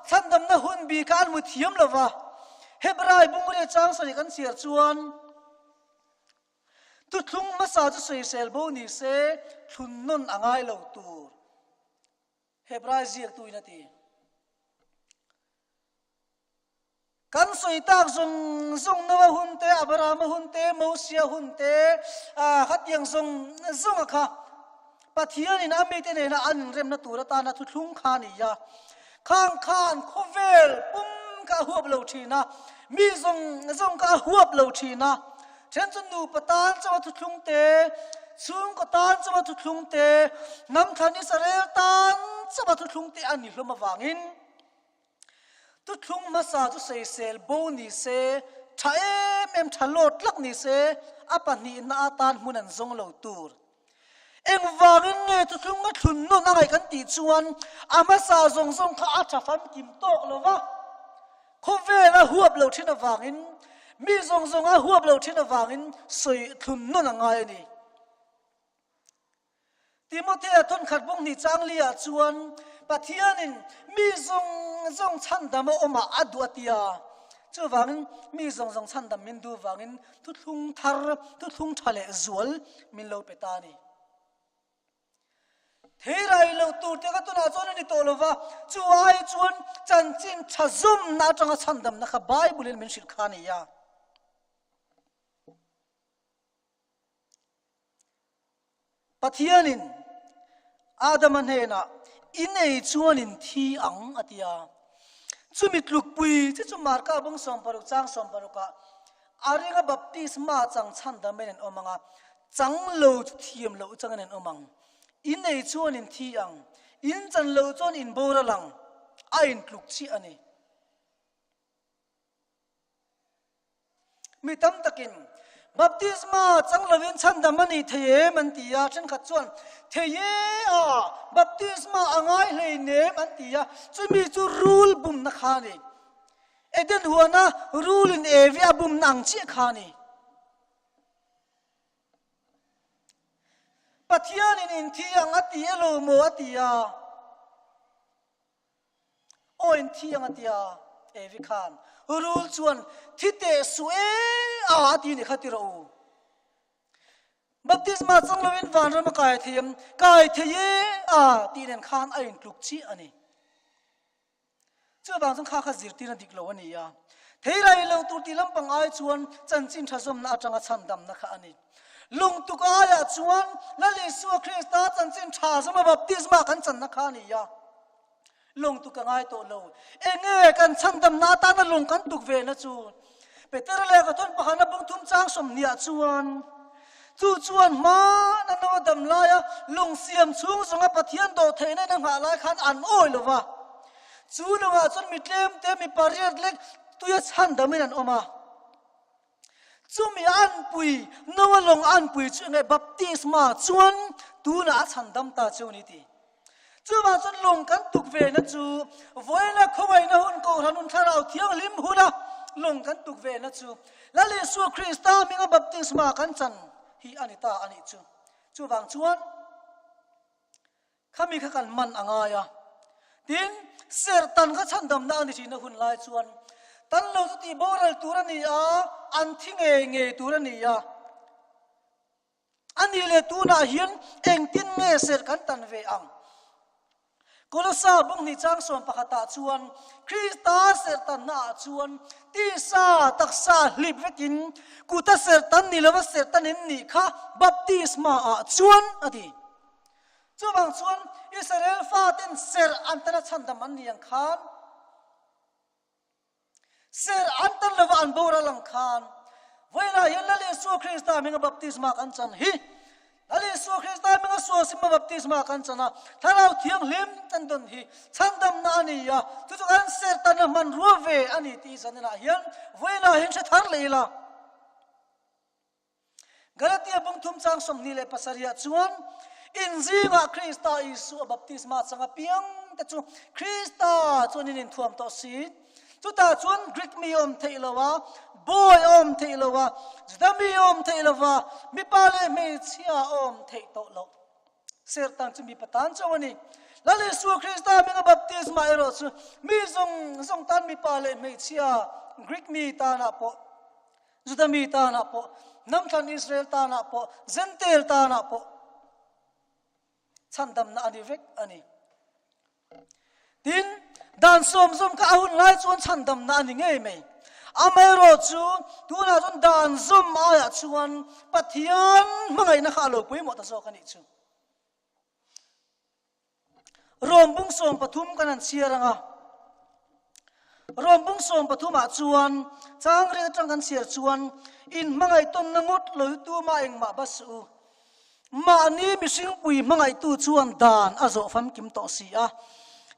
chhandamna hun bi kha an hmu thiam lo va. Hebrai bungrua chang sawi kan chhiar chuan, Thuthlung hmasa chu sawisel bo ni se, thlun nawn a ngai lo tur. Hebrai ziaktuin a ti. Kan sawi tak zawng zawng Noa hun te, Abrahama hun te, Mosia hun te, khatiang zawng zawnga kha Pathianin a mite nena an inremna tur atana thuthlung kha a ni a. Khang khan khawvel pum kha a huap lo thin a, mi zawng zawng kha a huap lo thin a. Then chu nupa tan chauha thuthlung te, chhungkaw tan chauha thuthlung te, hnam thlan Israel tan chauha thuthlung te a ni hlawm avangin thuthlung hmasa chu sawisel bo ni se, tha em em tha lawt lak ni se, a pahnihna atan hmun an zawng lo tur. Engvangin nge thuthlung a thlun nawn a ngaih kan tih chuan a hmasa zawng zawng kha a tha famkim tawk lo va, khawvel a huap lo thin avangin, mi zawng zawng a huap lo thin avangin sawi thlun nawn a ngai a ni. Timothea thawnkhat bunghnih changli-ah chuan Pathianin mi zawng zawng chhandam a awmah a duh a tia. Chuvangin mi zawng zawng chhandam min duh vangin Thuthlung thar, thuthlung tha leh zual min lo pe ta a ni. Theirai lo tur te kha tunah chuan a ni tawh lo va, chu ai chuan chanchin tha zawmna atanga chhandamna kha Bible in min hrilh kha a ni a. Pathianin Adama hnenah, I nei chuan in thi ang, a ti a. Chumi tlukpui che chu Marka bung 60 chang 60 ah a ringa baptisma chang chhandamin an awm ang a, chang lo chu thiam loh changin an awm ang. I nei chuan in thi ang, in chan loh chuan in boral ang, a intluk chiah a ni. Mi tam takin baptisma chang lovin chhandam a nih thei em an ti a, thenkhat chuan thei e a, baptisma a ngai hlei nem an ti a, chumi chu rul bumna kha a ni. Eden huana rulin Evi a bumna ang chiah kha a ni. Pathianin inthi ang a ti elo maw a ti a. Aw in thi ang a tia Evi khan rul chuan thi teh suh e a a ti ni kha ti rawh u. Baptisma chang lovin vanram a kai thei em kai thei e a tih nen khan a intluk chiah a ni. Chuvang chuan kha kha zirtirna dik lo a ni a. Theirai lo tur tih lampang ai chuan chanchin tha zawmna atanga chhandamna kha a ni. Lungtuk aiah chuan Lal Isua Krista chanchin tha zawma baptisma kan channa kha a ni a. Lungtuk ka ngai tawh lo. Enge kan chhandamna atana lung kan tuk ve na chu? Peter leh ka thawn pakhatna bung thum chang sawmhniah chuan chu chuan hman a no dam laia lung siam chhung zawnga Pathian dawhtheihna in a nghah lai khan an awi lo va. Chu lungah chuan mi tlemte mi pariat lek tuia chhandamin an awm a. Chumi anpui, Noa lawng anpui chu enge baptisma chuan tunah a chhandam ta chu ni ti. Chuvang chuan lawng kan tuk ve na chu vawiina khawngaihna hun Kohhran hun Thlarau Thianghlim huna lawng kan tuk ve na chu Lal Isua Krista hminga baptisma kan chan hi a ni ta a nih chu. Chuvang chuan Khami kha kan man a ngai a. Tin, serhtan kha chhandamna a ni thin a hun lai chuan tan lo chu tih boral tur a ni a, an thi ngei ngei tur a ni a. A nih leh tunah hian engtin nge serh kan tan ve ang? Kolosa bunghnih chang sawm pakhatah chuan Krista serhtanna ah chuan tisa taksa hlip vekin kuta serhtan ni lova serhtan in nih kha baptisma ah chuan a ti. Chuvang chuan Israel faten serh an tana chhandam an ni ang khan, serh an tan lova an boral ang khan, vawiinah hian Lal Isua Krista hminga baptisma kan chan hi, Lal Isua Krista hminga sual simma baptisma kan chan a, Thlarau Thianghlim kan dawn hi chhandamna a ni a, chu chu kan serh tana hmanrua ve a ni tih zaninah hian vawiinah hian hre thar leh ila. Galatia bung thum chang 27 ah chuan in zingah Krista Isua baptisma chang apiang te chu Krista chuan in inthuam tawh si. Chutah chuan Greek mi awm theih lo a, bawi awm theih lo a, Juda mi awm theih lo va, mipa leh hmeichhia awm theih tawh lo. Serhtan chu mipa tan chauh a ni. Lal Isua Krista hminga baptisma erawh chu mi zawng zawng tan mipa leh hmeichhia Greek mi tanah pawh Juda mi tanah pawh, hnamthlan Israel tanah pawh, Gentile tanah pawh chhandamna a ni vek a ni. Tin, dan sawmzawm kha a hun lai chuan chhandamna a ni ngei mai. Amaherawh chu tunah chuan dan zawm aiah chuan Pathian hmangaihna kha a lo pawimawh ta zawk a nih chu. Rom bung 13 kan han chhiar ang a. Rom bung 13 ah chuan chang riat atang kan chhiar chuan in hmangaih tawnna ngawt lo hi tumah engmah ba suh u. Mahni mihringpui hmangaihtu chuan dan a zawh famkim tawh si a.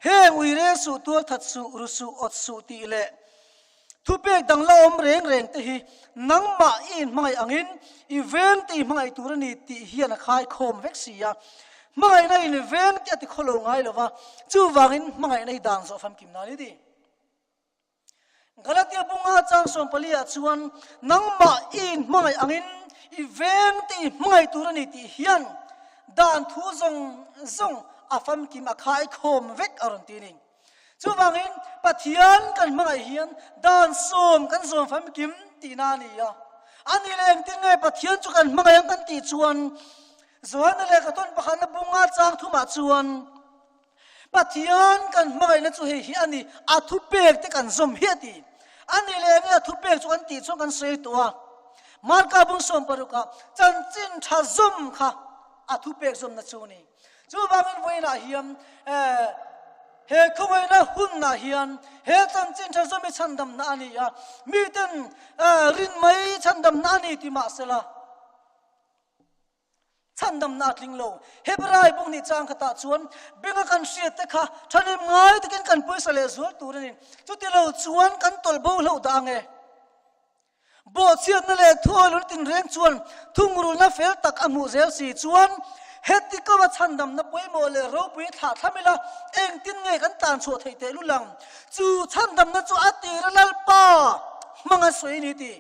Heng ui rel suh, tualthat suh, ru suh, awt suh tih leh thupek dang la awm reng reng te hi nangmah i inhmangaih angin i veng te i hmangaih tur a ni tih hian a khaikhawm vek si a. Hmangaihna in veng te a ti khawlo ngai lo va, chuvangin hmangaihna hi dan zawh famkim nan i ti. Galatia bunga chang 14 ah chuan nangmah i inhmangaih angin i veng te i hmangaih tur a ni tih hian dan thu zawng zawng a famkim a khaikhawm vek a rawn ti a ni. Chuvangin Pathian kan hmangaih hian dan sawm kan zawm famkim tihna a ni a. A ni leh engtin nge Pathian chu kan hmangaih ang kan tih chuan Johana lehkha tawn pakhatna bunga chang thumah chuan Pathian kan hmangaihna chu hei hi a ni, a thupek te kan zawm hi a ti. A ni leh enge a thupek chu kan tih chuan kan sawi tawh a. Marka bung 16 ah chanchin tha zawm kha a thupek zawmna chu a ni. Chuvangin vawiinah hian he khawngaihna hunah hian he chanchin tha zawm hi chhandamna a ni a, miten rin mai chhandamna a ni ti mahsela, Chhandamna a tling lo. Hebrai bung nih chang khatah chuan benga kan hriat te kha thahnem ngai takin kan pawisa leh zual tur a ni. Chuti lo chuan kan tawlh bo hlauh dah ang e. Bawhchhiatna leh thuawilun tinreng chuan thungrulna fel tak a hmuh zel si chuan heti kawa chhandamna pawimawh leh ropui thlah thlam ila engtin nge kan tlan chhuah theih teh lul ang? Chu chhandamna chu a tira Lalpa hmanga sawi a ni ti.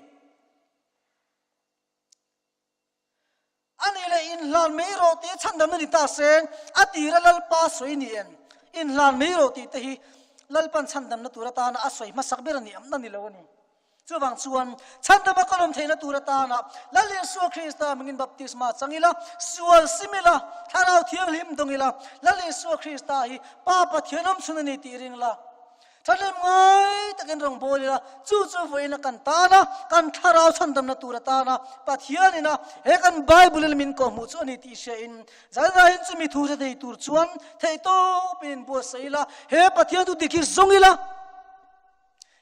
A nih leh inhlan mai rawh tih chhandamna ni ta se, a tira Lalpa sawi ni em? Inhlan mai rawh tih te hi Lalpan chhandamna tur atana a sawi hmasak ber a ni em? A ni lo a ni. Chuvang chuan chhandama ka lawm theihna tur atana Lal Isua Krista mingin baptisma chang ila, sual sim ila, Thlarau Thianghlim dawng ila, Lal Isua Krista hi Pa Pathian awmchhun a ni tih ring la. Thahnem ngai takin rawngbâwl ila, chu chu vawiin a kan tân a, kan thlarau chhandamna tûr atân a, Pathianin a he kan Bible-in min kawhhmuh chu a ni tih hriain, zanrahin chumi thu hre thei tûr chuan theihtâwpin inbuatsaih ila, he Pathian thu dik hi zawng ila,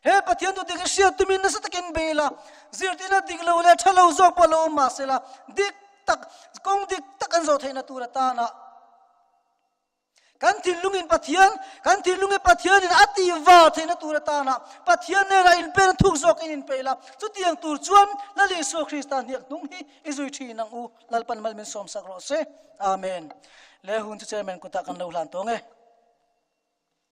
he Pathian thu dik hi hriat tumin nasa takin bei ila, zirtirna dik lo leh ṭha lo zâwk pawh lo awm mah sela, dik tak, kawng dik tak an zawh theihna tûr atâna. Kan thinlungin Pathian, kan thinlungin Pathianin a tih var theihna tur atana Pathian nena inpen thuk zawkin inpeih la, chutiang tur chuan Lal Isua Krista hniak hnung hi i zui thin ang u. Lalpan mal min sawmsak rawh se. Amen. Le hun chu Chairman kutah kan lo hlan tawng e.